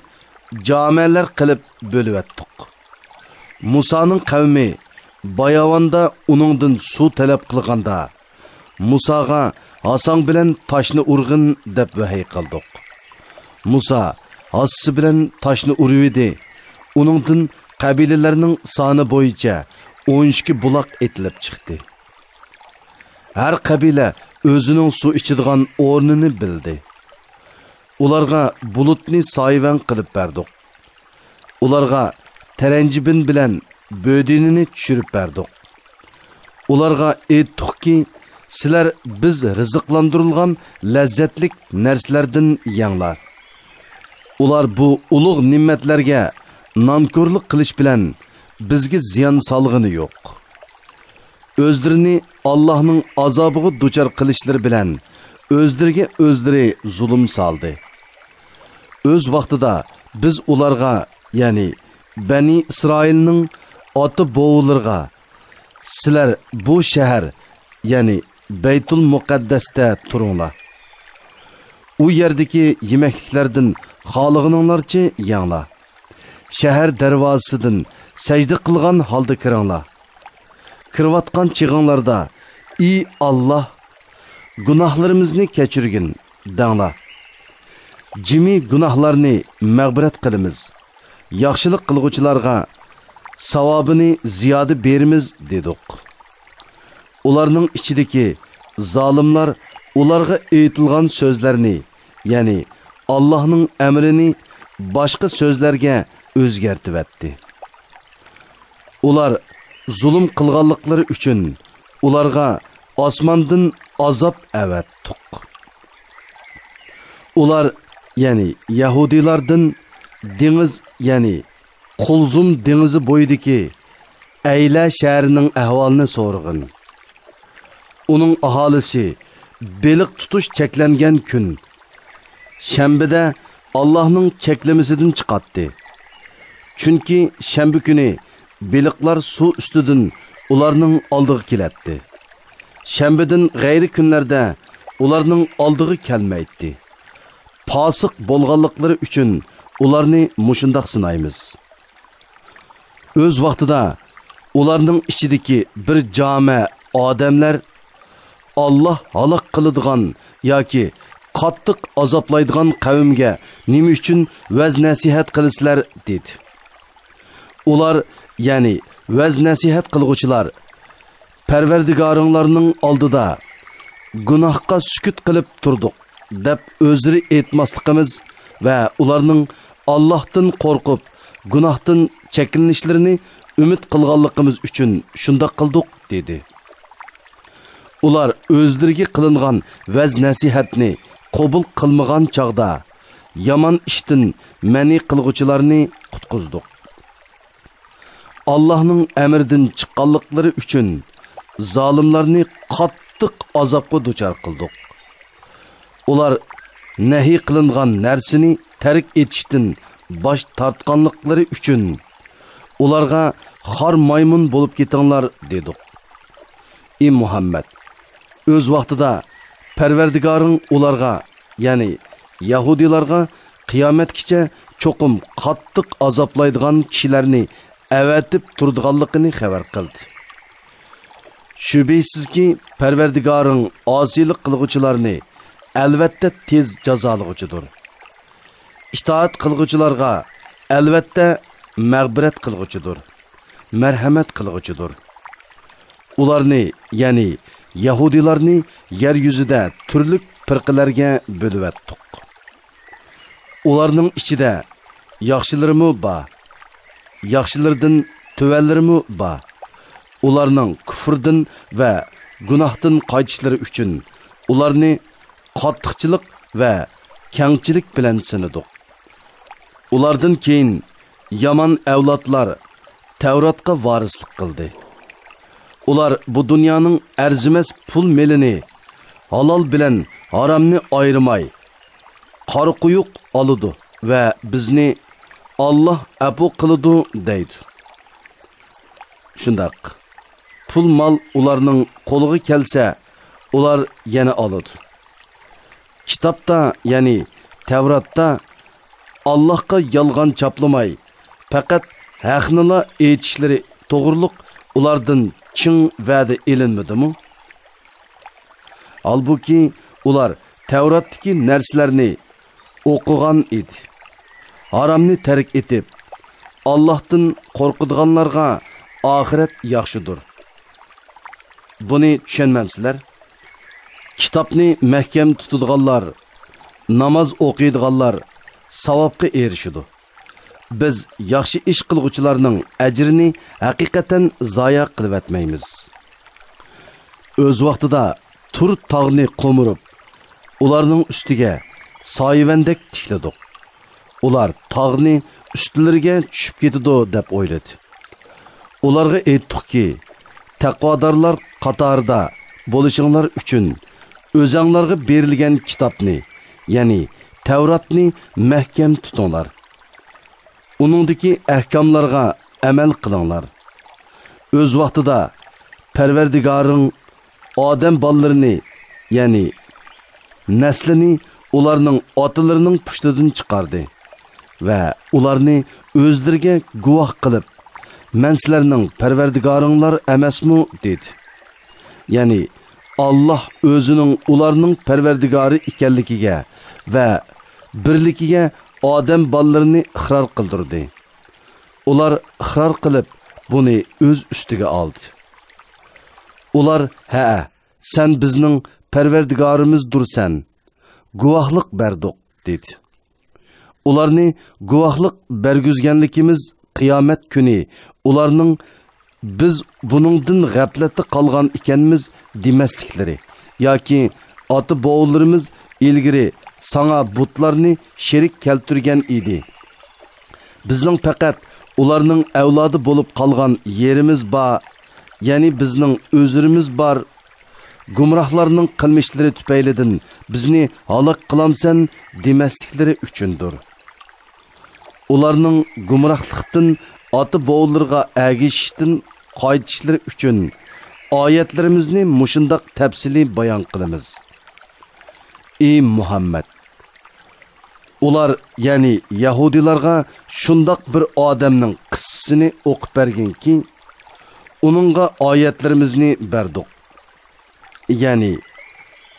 جامەلەر قىلىپ بۆلۈۋەتتۇق. مۇسانىڭ قەۋمى باياۋاندا ئۇنىڭدىن سۇ تەلەپ قىلغاندا، مۇساغا ھاساڭ بىلەن تاشنى ئۇرغىن دەپ ۋەھىي قىلدۇق. مۇسا ھاسىسى بىلەن تاشنى ئۇرۇۋىدى، ئۇنىڭدىن قەبىلىلەرنىڭ سانى بويىچە ئون ئىككى بۇلاق ئېتىلىپ چىقتى. ھەر قەبىلە ئۆزىنىڭ سۇ ئىچىدىغان ئورنىنى بىلدى. ئۇلارغا بۇلۇتنى سايىۋەن قىلىپ بەردۇق. ئۇلارغا تەرەنجىبىن بىلەن بۆدىنىنى چۈشۈرۈپ بەردۇق. ئۇلارغا ئېيتتۇقكى، سىلەر بىز رىزىقلاندۇرۇلغان لەززەتلىك نەرسىلەردىن يەڭلار. ئۇلار بۇ ئۇلۇغ نېمەتلەرگە نانكورلۇق قىلىش بىلەن بىزگە زىيان سالغىنى يوق. ئۆزلىرىنى ئاللاھنىڭ ئازابىغا دۇچار قىلىشلىرى بىلەن ئۆزلىرىگە ئۆزلىرى زۇلۇم سالدى. ئۆز ۋاقتىدا بىز ئۇلارغا، يەنى بەنى ئىسرائىلنىڭ ئاتا بوۋىلىرىغا، سىلەر بۇ شەھەر، يەنى بەيتۇل مۇقەددەستە تۇرۇڭلار. ئۇ يەردىكى يېمەكلىكلەردىن خالىغىنىڭلارچە يەڭلار. شەھەر دەرۋازىسىدىن سەجدە قىلغان ھالدا كىرىڭلار. كىرىۋاتقان چېغىڭلاردا، ئى ئاللاھ، گۇناھلىرىمىزنى كەچۈرگىن، دەڭلار. جىمى گۇناھلارنى مەغپىرەت قىلىمىز. ياخشىلىق قىلغۇچىلارغا ساۋابىنى زىيادە بېرىمىز، دېدۇق. ئۇلارنىڭ ئىچىدىكى زالىملار ئۇلارغا ئېيتىلغان سۆزلەرنى، يەنى ئاللاھنىڭ ئەمرىنى باشقا سۆزلەرگە ئۆزگەرتىۋەتتى. ئۇلار زۇلۇم قىلغانلىقلىرى ئۈچۈن ئۇلارغا ئاسماندىن ئازاب ئەۋەتتۇق. ئۇلار، يەنى يەھۇدىيلاردىن دېڭىز، يەنى قۇلزۇم دېڭىزى بويىدىكى ئەيلە شەھىرىنىڭ ئەھۋالىنى سورىغىن. ئۇنىڭ ئاھالىسى بېلىق تۇتۇش چەكلەنگەن كۈن، شەنبىدە، ئاللاھنىڭ چەكلىمىسىدىن چىقاتتى. چۈنكى شەنبە كۈنى بېلىقلار سۇ ئۈستىدىن ئۇلارنىڭ ئالدىغا كېلەتتى. شەنبىدىن غەيرىي كۈنلەردە ئۇلارنىڭ ئالدىغا كەلمەيتتى. پاسىق بولغانلىقلىرى ئۈچۈن ئۇلارنى مۇشۇنداق سىنايمىز. ئۆز ۋاقتىدا ئۇلارنىڭ ئىچىدىكى بىر جامە ئادەملەر، ئاللاھ ھالاك قىلىدىغان ياكى قاتتىق ئازابلايدىغان قەۋمگە نېمە ئۈچۈن ۋەز-نەسىھەت قىلىسىلەر؟ دېدى. ئۇلار، يەنى ۋەز-نەسىھەت قىلغۇچىلار، پەرۋەردىگارىڭلارنىڭ ئالدىدا گۇناھقا سۈكۈت قىلىپ تۇردۇق، دەپ ئۆزلىرى ئېيتماسلىقىمىز ۋە ئۇلارنىڭ ئاللاھتىن قورقۇپ، گۇناھتىن چەكلىنىشلىرىنى ئۈمىد قىلغانلىقىمىز ئۈچۈن شۇنداق قىلدۇق، دېدى. ئۇلار ئۆزلىرىگە قىلىنغان ۋەز-نەسىھەتنى قوبۇل قىلمىغان چاغدا، يامان ئىشتىن مەنئى قىلغۇچىلارنى قۇتقۇزدۇق. ئاللاھنىڭ ئەمرىدىن چىققانلىقلىرى ئۈچۈن زالىملارنى قاتتىق ئازابقا دۇچار قىلدۇق. ئۇلار نەھى قىلىنغان نەرسىنى تەرك ئېتىشتىن باش تارتقانلىقلىرى ئۈچۈن، ئۇلارغا خار مايمۇن بولۇپ كېتىڭلار، دېدۇق. ئى مۇھەممەد! ئۆز ۋاقتىدا پەرۋەردىگارىڭ ئۇلارغا، يەنى يەھۇدىيلارغا قىيامەتكىچە چوقۇم قاتتىق ئازابلايدىغان كىشىلەرنى ئەۋەتىپ تۇرىدىغانلىقىنى خەۋەر قىلدى. شۈبھىسىزكى، پەرۋەردىگارىڭ ئاسىيلىق قىلغۇچىلارنى ئەلۋەتتە تېز جازالىغۇچىدۇر. ئىتائەت قىلغۇچىلارغا ئەلۋەتتە مەغپىرەت قىلغۇچىدۇر، مەرھەمەت قىلغۇچىدۇر. ئۇلارنى، يەنى يەھۇدىيلارنى يەر يۈزىدە تۈرلۈك پىرقىلەرگە بۆلۈۋەتتۇق. ئۇلارنىڭ ئىچىدە ياخشىلىرىمۇ بار، ياخشىلىرىدىن تۆۋەنلىرىمۇ بار. ئۇلارنىڭ كۇفرىدىن ۋە گۇناھتىن قايتىشلىرى ئۈچۈن ئۇلارنى قاتتىقچىلىق ۋە كەڭچىلىك بىلەن سىنىدۇق. ئۇلاردىن كېيىن يامان ئەۋلادلار تەۋراتقا ۋارىسلىق قىلدى. ئۇلار بۇ دۇنيانىڭ ئەرزىمەس پۇل مېلىنى، ھالال بىلەن ھارامنى ئايرىماي، قارا قويۇق ئالىدۇ ۋە بىزنى ئاللاھ ئەپۇ قىلىدۇ دەيدۇ. شۇنداق، پۇل مال ئۇلارنىڭ قولىغا كەلسە، ئۇلار يەنە ئالىدۇ. كىتابتا، يەنى تەۋراتتا، ئاللاھقا يالغان چاپلىماي، پەقەت ھەقنىلا ئېيتىشلىرى توغرۇلۇق ئۇلاردىن چىڭ ۋەدە ئېلىنمىدىمۇ؟ ھالبۇكى، ئۇلار تەۋراتتىكى نەرسىلەرنى ئوقۇغان ئىدى. ھارامنى تەرك ئېتىپ، ئاللاھتىن قورقىدىغانلارغا ئاخىرەت ياخشىدۇر. بۇنى چۈشەنمەمسىلەر؟ كىتابنى مەھكەم تۇتىدىغانلار، ناماز ئوقۇيدىغانلار ساۋابقا ئېرىشىدۇ. بىز ياخشى ئىش قىلغۇچىلارنىڭ ئەجرىنى ھەقىقەتەن زايە قىلىۋەتمەيمىز. ئۆز ۋاقتىدا تۇر تاغنى قومۇرۇپ، ئۇلارنىڭ ئۈستىگە سايىۋەندەك تىكلىدۇق. ئۇلار تاغنى ئۈستىلىرىگە چۈشۈپ كېتىدۇ دەپ ئويلىدى. ئۇلارغا ئېيتتۇقكى، تەقۋادارلار قاتارىدا بولۇشۇڭلار ئۈچۈن ئۆزەڭلارغا بېرىلگەن كىتابنى، يەنى تەۋراتنى مەھكەم تۇتۇڭلار. ئۇنىڭدىكى ئەھكاملارغا ئەمەل قىلىڭلار. ئۆز ۋاقتىدا پەرۋەردىگارىڭ ئادەم بالىلىرىنى، يەنى نەسلىنى ئۇلارنىڭ ئاتىلىرىنىڭ پۇشتىدىن چىقاردى ۋە ئۇلارنى ئۆزلىرىگە گۇۋاھ قىلىپ، مەن سىلەرنىڭ پەرۋەردىگارىڭلار ئەمەسمۇ؟ دېدى. يەنى ئاللاھ ئۆزىنىڭ ئۇلارنىڭ پەرۋەردىگارى ئىكەنلىكىگە ۋە بىرلىكىگە ئادەم بالىلىرىنى ئىقرار قىلدۇردى. ئۇلار ئىقرار قىلىپ، بۇنى ئۆز ئۈستىگە ئالدى. ئۇلار، ھەئە، سەن بىزنىڭ پەرۋەردىگارىمىزدۇرسەن، گۇۋاھلىق بەردۇق، دېدى. ئۇلارنى گۇۋاھلىق بەرگۈزگەنلىكىمىز قىيامەت كۈنى ئۇلارنىڭ بىز بۇنىڭدىن غەپلەتتە قالغان ئىكەنمىز دېمەسلىكلىرى ياكى ئاتا-بوۋىلىرىمىز ئىلگىرى ساڭا بۇتلارنى شېرىك كەلتۈرگەن ئىدى. بىزنىڭ پەقەت ئۇلارنىڭ ئەۋلادى بولۇپ قالغان يېرىمىز بار، يەنى بىزنىڭ ئۆزرىمىز بار. گۇمراھلارنىڭ قىلمىشلىرى تۈپەيلىدىن بىزنى ھالاك قىلامسەن دېمەسلىكلىرى ئۈچۈندۇر. ئۇلارنىڭ گۇمراھلىقتىن ئاتا-بوۋىلىرىغا ئەگىشىشتىن قايتىشلىرى ئۈچۈن ئايەتلىرىمىزنى مۇشۇنداق تەپسىلىي بايان قىلىمىز. ئى مۇھەممەد! ئۇلار، يەنى يەھۇدىيلارغا شۇنداق بىر ئادەمنىڭ قىسسىسىنى ئوقۇپ بەرگىنكى، ئۇنىڭغا ئايەتلىرىمىزنى بەردۇق. يەنى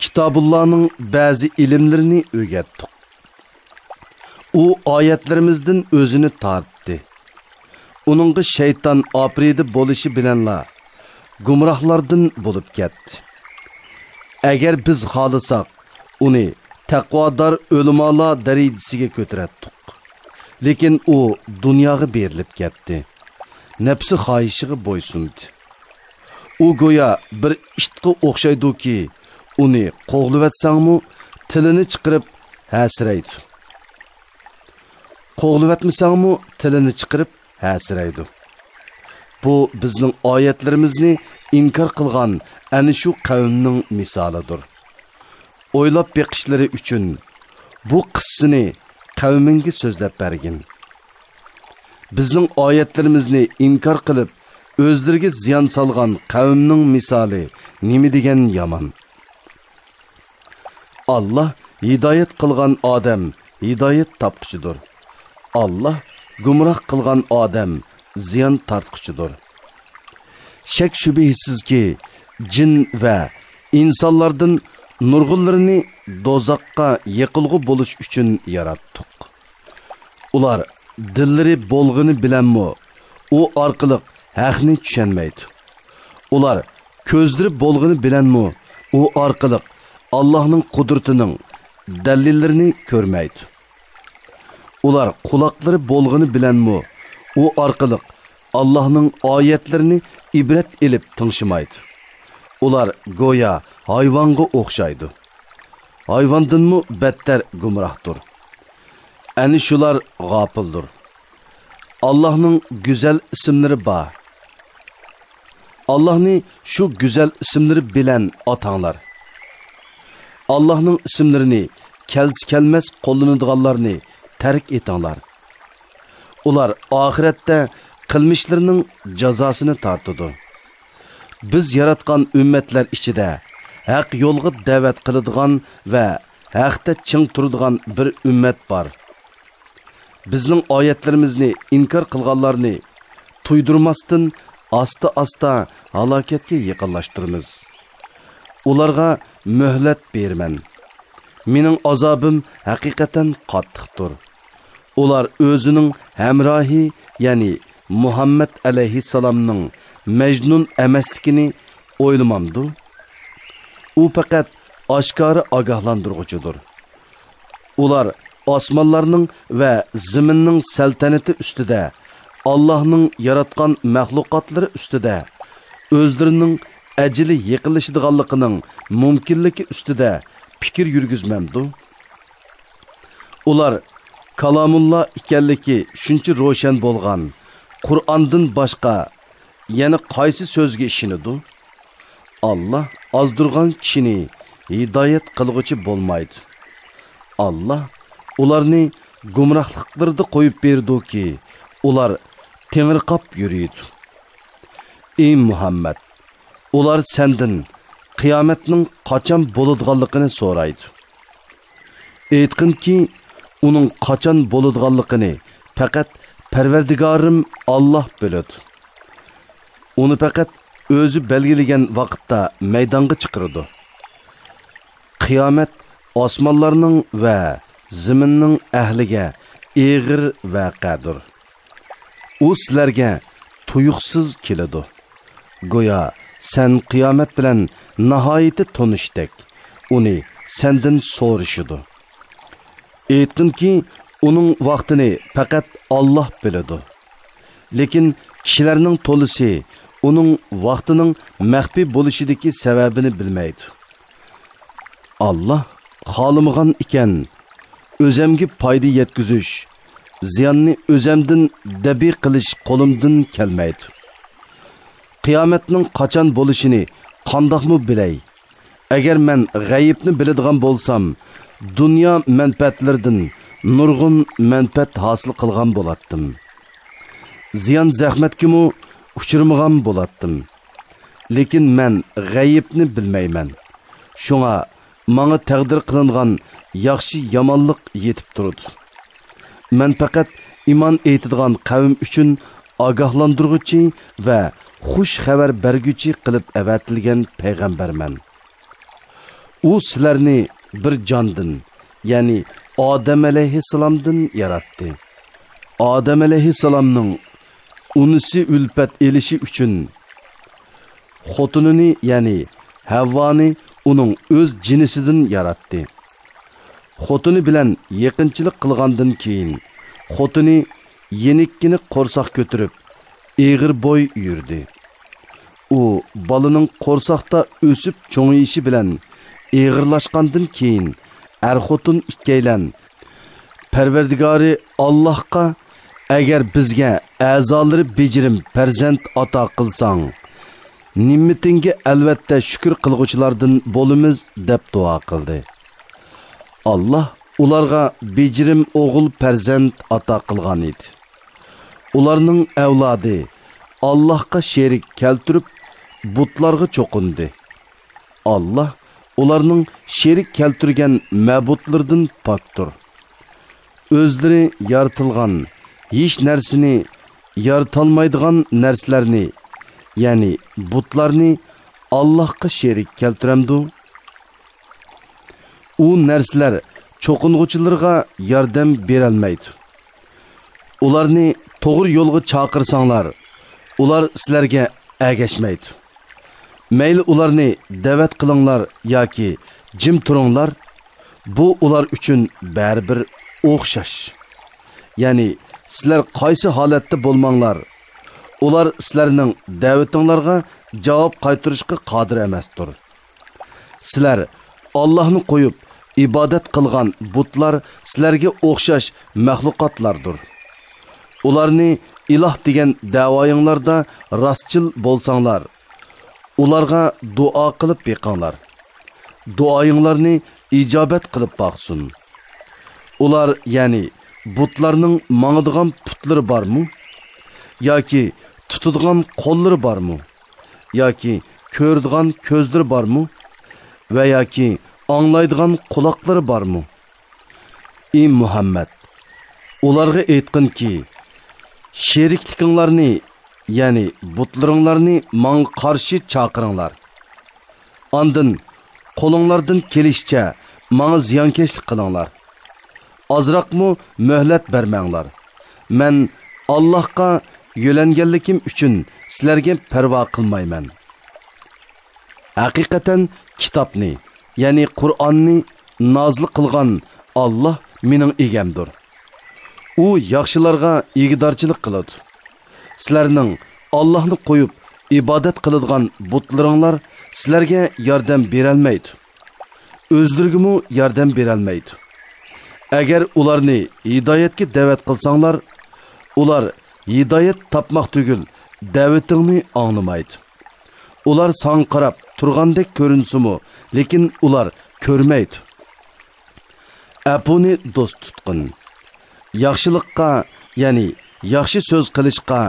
كىتابۇللانىڭ بەزى ئىلىملىرىنى ئۆگەتتۇق. ئۇ ئايەتلىرىمىزدىن ئۆزىنى تارتتى. ئۇنىڭغا شەيتان ئاپىرىدە بولۇشى بىلەنلا گۇمراھلاردىن بولۇپ كەتتى. ئەگەر بىز خالىساق، ئۇنى تەقۋادار ئۆلىمالار دەرىجىسىگە كۆتۈرەتتۇق. لېكىن ئۇ دۇنياغا بېرىلىپ كەتتى. نەپسى خاھىشىغا بويسۇندى. ئۇ گويا بىر ئىتقا ئوخشايدۇكى، ئۇنى قوغلىۋەتسەڭمۇ، تىلىنى چىقىرىپ ھەسىرەيدۇ. قوغلىۋەتمىسەڭمۇ، تىلىنى چىقىرىپ ھەسىرەيدۇ. بۇ بىزنىڭ ئايەتلىرىمىزنى ئىنكار قىلغان ئەنە شۇ قەۋمنىڭ مىسالىدۇر. ئويلاپ بېقىشلىرى ئۈچۈن بۇ قىسسىنى قەۋمىڭگە سۆزلەپ بەرگىن. بىزنىڭ ئايەتلىرىمىزنى ئىنكار قىلىپ، ئۆزلىرىگە زىيان سالغان قەۋمنىڭ مىسالى نېمە دېگەن يامان! ئاللا ھىدايەت قىلغان ئادەم ھىدايەت تاپقۇچىدۇر. ئاللا گۇمراھ قىلغان ئادەم زىيان تارتقۇچىدۇر. شەك-شۈبھىسىزكى، جىن ۋە ئىنسانلاردىن نۇرغۇنلىرىنى دوزاخقا يېقىلغۇ بولۇش ئۈچۈن ياراتتۇق. ئۇلار دىللىرى بولغىنى بىلەنمۇ ئۇ ئارقىلىق ھەقنى چۈشەنمەيدۇ. ئۇلار كۆزلىرى بولغىنى بىلەنمۇ ئۇ ئارقىلىق ئاللاھنىڭ قۇدرىتىنىڭ دەلىللىرىنى كۆرمەيدۇ. ئۇلار قۇلاقلىرى بولغىنى بىلەنمۇ ئۇ ئارقىلىق ئاللاھنىڭ ئايەتلىرىنى ئىبرەت ئېلىپ تىڭشىمايدۇ. ئۇلار گويا ھايۋانغا ئوخشايدۇ. ھايۋاندىنمۇ بەتتەر گۇمراھدۇر. ئەنە شۇلار غاپىلدۇر. ئاللاھنىڭ گۈزەل ئىسىملىرى بار. ئاللاھنى شۇ گۈزەل ئىسىملىرى بىلەن ئاتاڭلار. ئاللاھنىڭ ئىسىملىرىنى كەلسە-كەلمەس قوللىنىدىغانلارنى تەرك ئېتىڭلار. ئۇلار ئاخىرەتتە قىلمىشلىرىنىڭ جازاسىنى تارتىدۇ. بىز ياراتقان ئۈممەتلەر ئىچىدە ھەق يولغا دەۋەت قىلىدىغان ۋە ھەقتە چىڭ تۇرىدىغان بىر ئۈممەت بار. بىزنىڭ ئايەتلىرىمىزنى ئىنكار قىلغانلارنى تۇيدۇرماستىن ئاستا-ئاستا ھالاكەتكە يېقىنلاشتۇرىمىز. ئۇلارغا مۆھلەت بېرىمەن. مېنىڭ ئازابىم ھەقىقەتەن قاتتىقتۇر. ئۇلار ئۆزىنىڭ ھەمراھى، يەنى مۇھەممەد ئەلەيھىسسالامنىڭ مەجنۇن ئەمەسلىكىنى ئويلىمامدۇ؟ ئۇ پەقەت ئاشكارا ئاگاھلاندۇرغۇچىدۇر. ئۇلار ئاسمانلارنىڭ ۋە زېمىننىڭ سەلتەنىتى ئۈستىدە، ئاللاھنىڭ ياراتقان مەخلۇقاتلىرى ئۈستىدە، ئۆزلىرىنىڭ ئەجىلى يېقىنلىشىدىغانلىقىنىڭ مۇمكىنلىكى ئۈستىدە پىكىر يۈرگۈزمەمدۇ؟ ئۇلار كالامۇللا ئىكەنلىكى شۇنچە روشەن بولغان قۇرئاندىن باشقا يەنە قايسى سۆزگە ئىشىنىدۇ؟ ئاللا ئازدۇرغان كىشىنى ھىدايەت قىلغۇچى بولمايدۇ. ئاللا ئۇلارنى گۇمراھلىقلىرىدا قويۇپ بېرىدۇكى، ئۇلار تېڭىرقاپ يۈرىدۇ. ئى مۇھەممەد، ئۇلار سەندىن قىيامەتنىڭ قاچان بولىدىغانلىقىنى سورايدۇ. ئېيتقىنكى، ئۇنىڭ قاچان بولىدىغانلىقىنى پەقەت پەرۋەردىگارىم ئاللا بىلىدۇ. ئۇنى پەقەت ئۆزى بەلگىلىگەن ۋاقىتتا مەيدانغا چىقىرىدۇ. قىيامەت ئاسمانلارنىڭ ۋە زېمىننىڭ ئەھلىگە ئېغىر ۋەقەدۇر. ئۇ سىلەرگە تۇيۇقسىز كېلىدۇ. گويا سەن قىيامەت بىلەن ناھايىتى تونۇشتەك، ئۇنى سەندىن سورىشىدۇ. ئېيتقىنكى، ئۇنىڭ ۋاقتىنى پەقەت ئاللا بىلىدۇ. لېكىن كىشىلەرنىڭ تولىسى ئۇنىڭ ۋاقتىنىڭ مەخپىي بولۇشىدىكى سەۋەبىنى بىلمەيدۇ. ئاللا خالىمىغان ئىكەن، ئۆزەمگە پايدا يەتكۈزۈش، زىياننى ئۆزەمدىن دەبىي قىلىش قولۇمدىن كەلمەيدۇ. قىيامەتنىڭ قاچان بولۇشىنى قانداقمۇ بىلەي؟ ئەگەر مەن غەيىبنى بىلىدىغان بولسام، دۇنيا مەنپەئەتلىرىدىن نۇرغۇن مەنپەئەت ھاسىل قىلغان بولاتتىم. زىيان-زەخمەتكىمۇ ئۇچرىمىغان بولاتتىم. لېكىن مەن غەيىبنى بىلمەيمەن. شۇڭا ماڭا تەقدىر قىلىنغان ياخشى-يامانلىق يېتىپ تۇرىدۇ. مەن پەقەت ئىمان ئېيتىدىغان قەۋم ئۈچۈن ئاگاھلاندۇرغۇچى ۋە خۇش خەۋەر بەرگۈچى قىلىپ ئەۋەتىلگەن پەيغەمبەرمەن. ئۇ سىلەرنى بىر جاندىن، يەنى ئادەم ئەلەيھىسسالامدىن ياراتتى. ئادەم ئەلەيھىسسالامنىڭ ئۇنىسى ئۈلپەت ئېلىشى ئۈچۈن خوتۇنىنى، يەنى ھەۋۋانى ئۇنىڭ ئۆز جىنسىدىن ياراتتى. خوتۇنى بىلەن يېقىنچىلىق قىلغاندىن كېيىن، خوتۇنى يېنىككىنە قورساق كۆتۈرۈپ، ئېغىر بوي يۈردى. ئۇ بالىنىڭ قورساقتا ئۆسۈپ چوڭىيىشى بىلەن ئېغىرلاشقاندىن كېيىن، ئەر-خوتۇن ئىككىيلەن پەرۋەردىگارى ئاللاھقا، ئەگەر بىزگە ئەزالىرى بېجىرىم پەرزەنت ئاتا قىلساڭ، نېمىتىڭگە ئەلۋەتتە شۈكۈر قىلغۇچىلاردىن بولىمىز، دەپ دۇئا قىلدى. ئاللاھ ئۇلارغا بېجىرىم ئوغۇل پەرزەنت ئاتا قىلغان ئىدى. ئۇلارنىڭ ئەۋلادى ئاللاھقا شېرىك كەلتۈرۈپ، بۇتلارغا چوقۇندى. ئاللاھ ئۇلارنىڭ شېرىك كەلتۈرگەن مەبۇدلىرىدىن پاكتۇر. ئۆزلىرى يارىتىلغان ھېچ نەرسىنى يارىتالمايدىغان نەرسىلەرنى، يەنى بۇتلارنى ئاللاھقا شېرىك كەلتۈرەمدۇ؟ ئۇ نەرسىلەر چوقۇنغۇچىلىرىغا ياردەم بېرەلمەيدۇ. ئۇلارنى توغرا يولغا چاقىرساڭلار، ئۇلار سىلەرگە ئەگەشمەيدۇ. مەيلى ئۇلارنى دەۋەت قىلىڭلار ياكى جىم تۇرۇڭلار، بۇ ئۇلار ئۈچۈن بەرىبىر ئوخشاش. يەنى سىلەر قايسى ھالەتتە بولماڭلار، ئۇلار سىلەرنىڭ دەۋىتىڭلارغا جاۋاب قايتۇرۇشقا قادىر ئەمەستۇر. سىلەر ئاللاھنى قويۇپ ئىبادەت قىلغان بۇتلار سىلەرگە ئوخشاش مەخلۇقاتلاردۇر. ئۇلارنى ئىلاھ دېگەن دەۋايىڭلاردا راستچىل بولساڭلار، ئۇلارغا دۇئا قىلىپ بېقىڭلار. دۇئايىڭلارنى ئىجابەت قىلىپ باقسۇن. ئۇلار، يەنى بۇتلارنىڭ ماڭىدىغان پۇتلىرى بارمۇ؟ ياكى تۇتىدىغان قوللىرى بارمۇ؟ ياكى كۆرىدىغان كۆزلىرى بارمۇ؟ ۋە ياكى ئاڭلايدىغان قۇلاقلىرى بارمۇ؟ ئى مۇھەممەد، ئۇلارغا ئېيتقىنكى، شېرىكلىكىڭلارنى، يەنى بۇتلىرىڭلارنى ماڭا قارشى چاقىرىڭلار. ئاندىن قولۇڭلاردىن كېلىشىچە ماڭا زىيانكەشلىك قىلىڭلار. ئازراقمۇ مۆھلەت بەرمەڭلار. مەن ئاللاھقا يۆلەنگەنلىكىم ئۈچۈن سىلەرگە پەرۋا قىلمايمەن. ھەقىقەتەن كىتابنى، يەنى قۇرئاننى نازىل قىلغان ئاللاھ مېنىڭ ئىگەمدۇر. ئۇ ياخشىلارغا ئىگىدارچىلىق قىلىدۇ. سىلەرنىڭ ئاللاھنى قويۇپ ئىبادەت قىلىدىغان بۇتلىرىڭلار سىلەرگە ياردەم بېرەلمەيدۇ. ئۆزلىرىگىمۇ ياردەم بېرەلمەيدۇ. ئەگەر ئۇلارنى ھىدايەتكە دەۋەت قىلساڭلار، ئۇلار ھىدايەت تاپماق تۈگۈل، دەۋىتىڭنى ئاڭلىمايدۇ. ئۇلار ساڭا قاراپ تۇرغاندەك كۆرۈنسىمۇ، لېكىن ئۇلار كۆرمەيدۇ. ئەپۇنى دوست تۇتقىن. ياخشىلىققا، يەنى ياخشى سۆز قىلىشقا،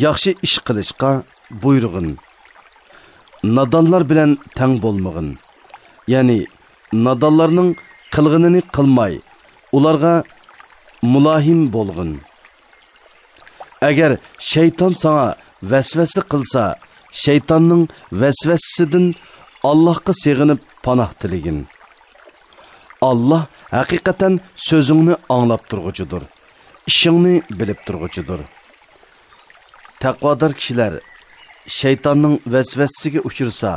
ياخشى ئىش قىلىشقا بۇيرۇغىن. نادانلار بىلەن تەڭ بولمىغىن. يەنى نادانلارنىڭ قىلغىنىنى قىلماي، ئۇلارغا مۇلاھىم بولغىن. ئەگەر شەيتان ساڭا ۋەسۋەسە قىلسا، شەيتاننىڭ ۋەسۋەسىسىدىن ئاللاھقا سېغىنىپ پاناھ تىلىگىن. ئاللاھ ھەقىقەتەن سۆزۈڭنى ئاڭلاپ تۇرغۇچىدۇر، ئىشىڭنى بىلىپ تۇرغۇچىدۇر. تەقۋادار كىشىلەر شەيتاننىڭ ۋەسۋەسىسىگە ئۇچرىسا،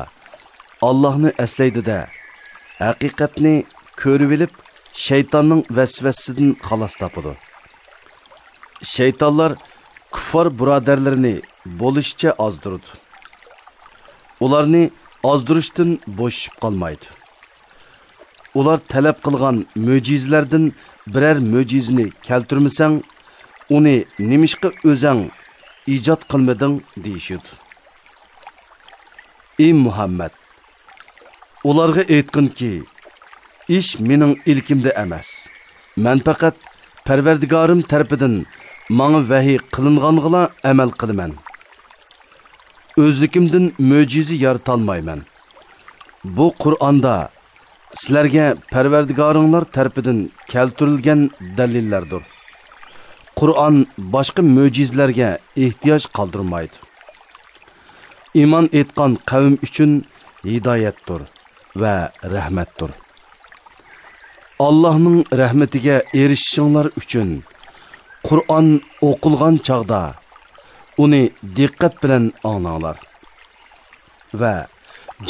ئاللاھنى ئەسلەيدۇ-دە، ھەقىقەتنى كۆرۈۋېلىپ، شەيتاننىڭ ۋەسۋەسىسىدىن خالاس تاپىدۇ. شەيتانلار كۇففار بۇرادەرلىرىنى بولۇشىچە ئازدۇرىدۇ. ئۇلارنى ئازدۇرۇشتىن بوشىشىپ قالمايدۇ. ئۇلار تەلەپ قىلغان مۆجىزىلەردىن بىرەر مۆجىزىنى كەلتۈرمىسەڭ، ئۇنى نېمىشقا ئۆزەڭ ئىجاد قىلمىدىڭ؟ دېيىشىدۇ. ئى مۇھەممەد! ئۇلارغا ئېيتقىنكى، ئىش مېنىڭ ئىلكىمدە ئەمەس. مەن پەقەت پەرۋەردىگارىم تەرىپىدىن ماڭا ۋەھىي قىلىنغانغىلا ئەمەل قىلىمەن. ئۆزلۈكۈمدىن مۆجىزە يارىتالمايمەن. بۇ قۇرئاندا سىلەرگە پەرۋەردىگارىڭلار تەرىپىدىن كەلتۈرۈلگەن دەلىللەردۇر. قۇرئان باشقا مۆجىزىلەرگە ئېھتىياج قالدۇرمايدۇ. ئىمان ئېيتقان قەۋم ئۈچۈن ھىدايەتتۇر ۋە رەھمەتتۇر. ئاللاھنىڭ رەھمىتىگە ئېرىشىشىڭلار ئۈچۈن قۇرئان ئوقۇلغان چاغدا، ئۇنى دىققەت بىلەن ئاڭلاڭلار ۋە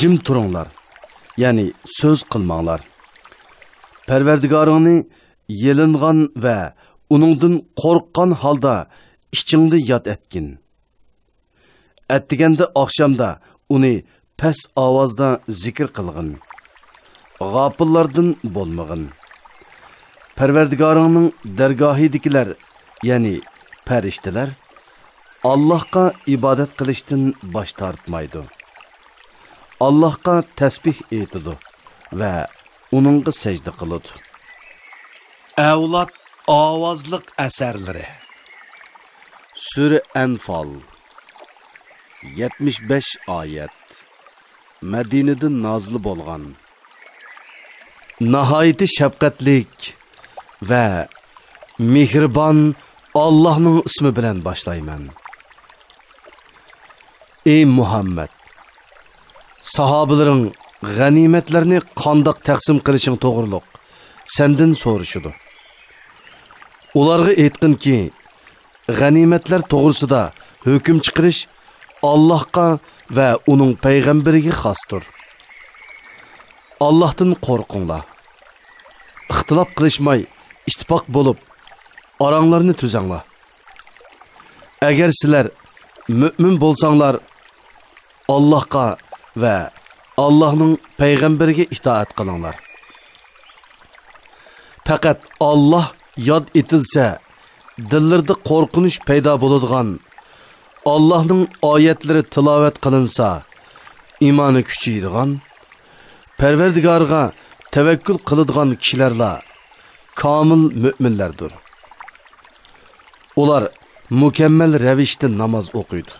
جىم تۇرۇڭلار، يەنى سۆز قىلماڭلار. پەرۋەردىگارىڭنى يېلىنغان ۋە ئۇنىڭدىن قورققان ھالدا ئىچىڭدە ياد ئەتكىن. ئەتىگەندە، ئاخشامدا ئۇنى پەس ئاۋازدا زىكىر قىلغىن. غاپىللاردىن بولمىغىن. پەرۋەردىگارىڭنىڭ دەرگاھىدىكىلەر، يەنى پەرىشتىلەر، ئاللاھقا ئىبادەت قىلىشتىن باش تارتمايدۇ. ئاللاھقا تەسبىھ ئېيتىدۇ ۋە ئۇنىڭغا سەجدە قىلىدۇ. ئەۋلاد ئاۋازلىق ئەسەرلىرى. سۈرە ئەنفال. يەتمىش بەش ئايەت. مەدىنىدىن نازىل بولغان. ناھايىتى شەپقەتلىك ۋە مېھرىبان ئاللاھنىڭ ئىسمى بىلەن باشلايمەن. ئەي مۇھەممەد! ساھابىلىرىڭ غەنىيمەتلەرنى قانداق تەقسىم قىلىشىڭ توغرۇلۇق سەندىن سورىشىدۇ. ئۇلارغا ئېيتقىنكى، غەنىيمەتلەر توغرىسىدا ھۆكۈم چىقىرىش ئاللاھقا ۋە ئۇنىڭ پەيغەمبىرىگە خاستۇر. ئاللاھتىن قورقۇڭلار. ئىختىلاپ قىلىشماي، ئىتتىپاق بولۇپ، ئاراڭلارنى تۈزەڭلار. ئەگەر سىلەر مۆمىن بولساڭلار، ئاللاھقا ۋە ئاللاھنىڭ پەيغەمبىرىگە ئىتائەت قىلىڭلار. پەقەت ئاللاھ ياد ئېتىلسە، دىللىرىدا قورقۇنچ پەيدا بولىدىغان، ئاللاھنىڭ ئايەتلىرى تىلاۋەت قىلىنسا، ئىمانى كۈچىيىدىغان، پەرۋەردىگارىغا تەۋەككۈل قىلىدىغان كىشىلەرلا كامىل مۆمىنلەردۇر. ئۇلار مۇكەممەل رەۋىشتە ناماز ئوقۇيدۇ.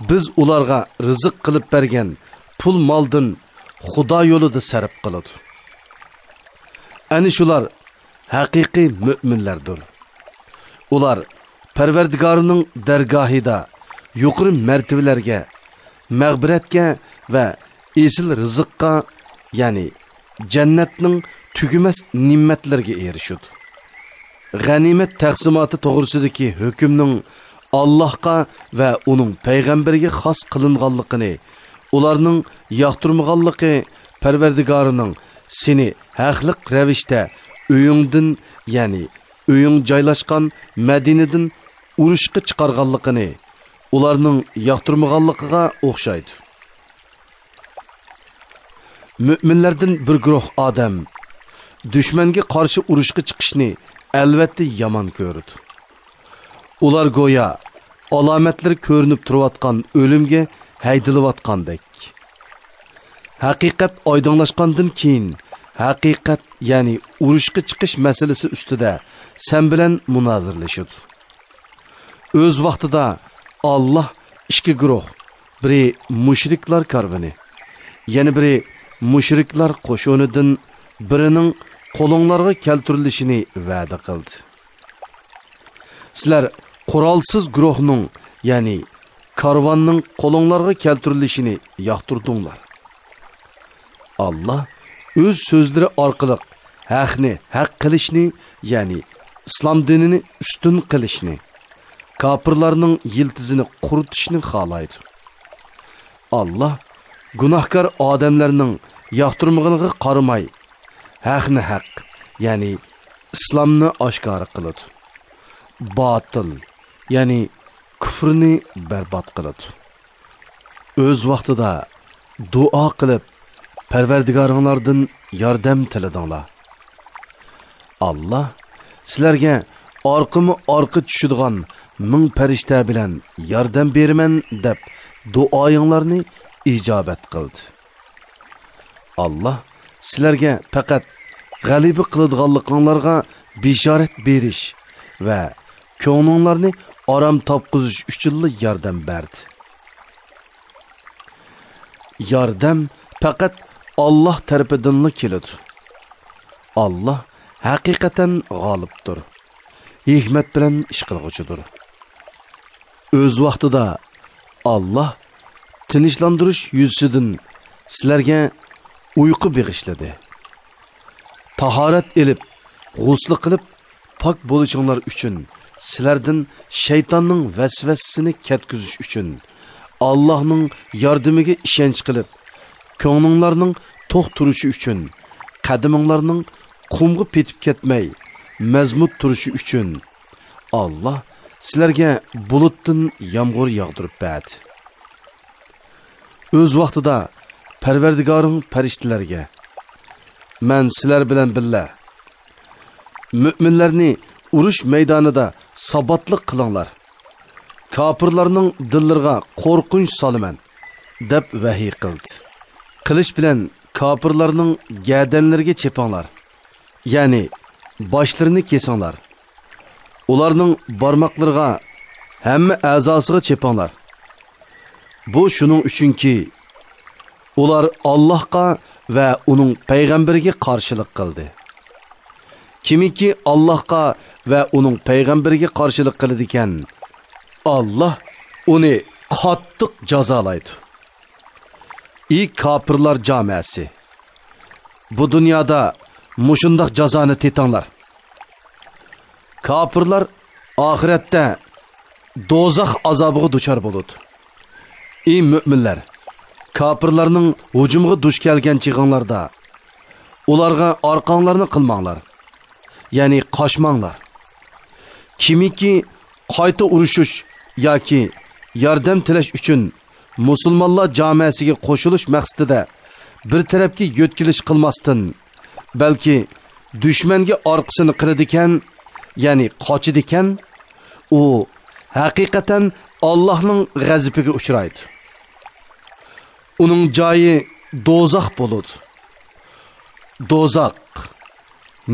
بىز ئۇلارغا رىزىق قىلىپ بەرگەن پۇل مالدىن خۇدا يولىدا سەرپ قىلىدۇ. ئەنە شۇلار ھەقىقىي مۆمىنلەردۇر. ئۇلار پەرۋەردىگارىنىڭ دەرگاھىدا يۇقىرى مەرتىۋىلەرگە، مەغپىرەتكە ۋە ئېسىل رىزىققا، يەنى جەننەتنىڭ تۈگىمەس نېمەتلىرىگە ئېرىشىدۇ. غەنىيمەت تەقسىماتى توغرىسىدىكى ھۆكۈمنىڭ ئاللاھقا ۋە ئۇنىڭ پەيغەمبىرىگە خاس قىلىنغانلىقىنى ئۇلارنىڭ ياقتۇرمىغانلىقى، پەرۋەردىگارىنىڭ سېنى ھەقلىق رەۋىشتە ئۆيۈڭدىن، يەنى ئۆيۈڭ جايلاشقان مەدىنىدىن ئۇرۇشقا چىقارغانلىقىنى ئۇلارنىڭ ياقتۇرمىغانلىقىغا ئوخشايدۇ. مۆمىنلەردىن بىر گۇرۇھ ئادەم دۈشمەنگە قارشى ئۇرۇشقا چىقىشنى ئەلۋەتتە يامان كۆرىدۇ. ئۇلار گويا ئالامەتلىرى كۆرۈنۈپ تۇرۇۋاتقان ئۆلۈمگە ھەيدىلىۋاتقاندەك. ھەقىقەت ئايدىڭلاشقاندىن كېيىن، ھەقىقەت، يەنى ئۇرۇشقا چىقىش مەسىلىسى ئۈستىدە سەن بىلەن مۇنازىرىلىشىدۇ. ئۆز ۋاقتىدا ئاللاھ ئىككى گۇرۇھ، بىرى مۇشرىكلار كارۋىنى، يەنە بىرى مۇشرىكلار قوشۇنىدىن بىرىنىڭ قولۇڭلارغا كەلتۈرۈلۈشىنى ۋەدە قىلدى. سىلەر قورالسىز گۇرۇھنىڭ، يەنى كارۋاننىڭ قولۇڭلارغا كەلتۈرۈلۈشىنى ياقتۇردۇڭلار. ئاللاھ ئۆز سۆزلىرى ئارقىلىق ھەقنى ھەق قىلىشنى، يەنى ئىسلام دىنىنى ئۈستۈن قىلىشنى، كاپىرلارنىڭ يىلتىزىنى قۇرۇتۇشنى خالايدۇ. ئاللاھ گۇناھكار ئادەملەرنىڭ ياقتۇرمىغىنىغا قارىماي، ھەقنى ھەق، يەنى ئىسلامنى ئاشكارا قىلىدۇ. باتىل، يەنى كۇفرنى بەربات قىلىدۇ. ئۆز ۋاقتىدا دۇئا قىلىپ، پەرۋەردىگارىڭلاردىن ياردەم تىلىدىڭلار. ئاللاھ سىلەرگە ئارقىمۇ ئارقا چۈشىدىغان مىڭ پەرىشتە بىلەن ياردەم بېرىمەن دەپ دۇئايىڭلارنى ئىجابەت قىلدى. ئاللاھ سىلەرگە پەقەت غەلىبە قىلىدىغانلىقىڭلارغا بېشارەت بېرىش ۋە كۆڭلۈڭلارنى ئارام تاپقۇزۇش ئۈچۈنلا ياردەم بەردى. ياردەم پەقەت ئاللاھ تەرىپىدىنلا كېلىدۇ. ئاللاھ ھەقىقەتەن غالىبتۇر، ھېكمەت بىلەن ئىش قىلغۇچىدۇر. ئۆز ۋاقتىدا ئاللاھ تىنچلاندۇرۇش يۈزىسىدىن سىلەرگە ئۇيقۇ بېغىشلىدى. تاھارەت ئېلىپ، غۇسلى قىلىپ، پاك بولۇشۇڭلار ئۈچۈن سىلەردىن شەيتاننىڭ ۋەسۋەسىسىنى كەتكۈزۈش ئۈچۈن، ئاللاھنىڭ ياردىمىگە ئىشەنچ قىلىپ، كۆڭلۈڭلارنىڭ توق تۇرۇشى ئۈچۈن، قەدىمىڭلارنىڭ قۇمغا پېتىپ كەتمەي، مەزمۇت تۇرۇشى ئۈچۈن، ئاللاھ سىلەرگە بۇلۇتتىن يامغۇر ياغدۇرۇپ بەردى. ئۆز ۋاقتىدا پەرۋەردىگارىڭ پەرىشتىلەرگە، مەن سىلەر بىلەن بىللە، مۆمىنلەرنى ئۇرۇش مەيدانىدا ساباتلىق قىلىڭلار، كاپىرلارنىڭ دىللىرىغا قورقۇنچ سالىمەن، دەپ ۋەھىي قىلدى. قىلىچ بىلەن كاپىرلارنىڭ گەدەنلىرىگە چېپىڭلار، يەنى باشلىرىنى كېسىڭلار. ئۇلارنىڭ بارماقلىرىغا، ھەممە ئەزاسىغا چېپىڭلار. بۇ شۇنىڭ ئۈچۈنكى، ئۇلار ئاللاھقا ۋە ئۇنىڭ پەيغەمبىرىگە قارشىلىق قىلدى. كىمكى ئاللاھقا ۋە ئۇنىڭ پەيغەمبىرىگە قارشىلىق قىلىدىكەن، ئاللاھ ئۇنى قاتتىق جازالايدۇ. ئى كاپىرلار جامەسى! بۇ دۇنيادا مۇشۇنداق جازانى تېتىڭلار. كاپىرلار ئاخىرەتتە دوزاخ ئازابىغا دۇچار بولىدۇ. ئى مۆمىنلەر! كاپىرلارنىڭ ھۇجۇمىغا دۇچ كەلگەن چېغىڭلاردا، ئۇلارغا ئارقاڭلارنى قىلماڭلار، يەنى قاچماڭلار. كىمكى قايتا ئۇرۇشۇش ياكى ياردەم تىلەش ئۈچۈن مۇسۇلمانلار جامەسىگە قوشۇلۇش مەقسىتىدە بىر تەرەپكە يۆتكىلىش قىلماستىن، بەلكى دۈشمەنگە ئارقىسىنى قىلىدىكەن، يەنى قاچىدىكەن، ئۇ ھەقىقەتەن ئاللاھنىڭ غەزىپىگە ئۇچرايدۇ. ئۇنىڭ جايى دوزاخ بولىدۇ. دوزاخ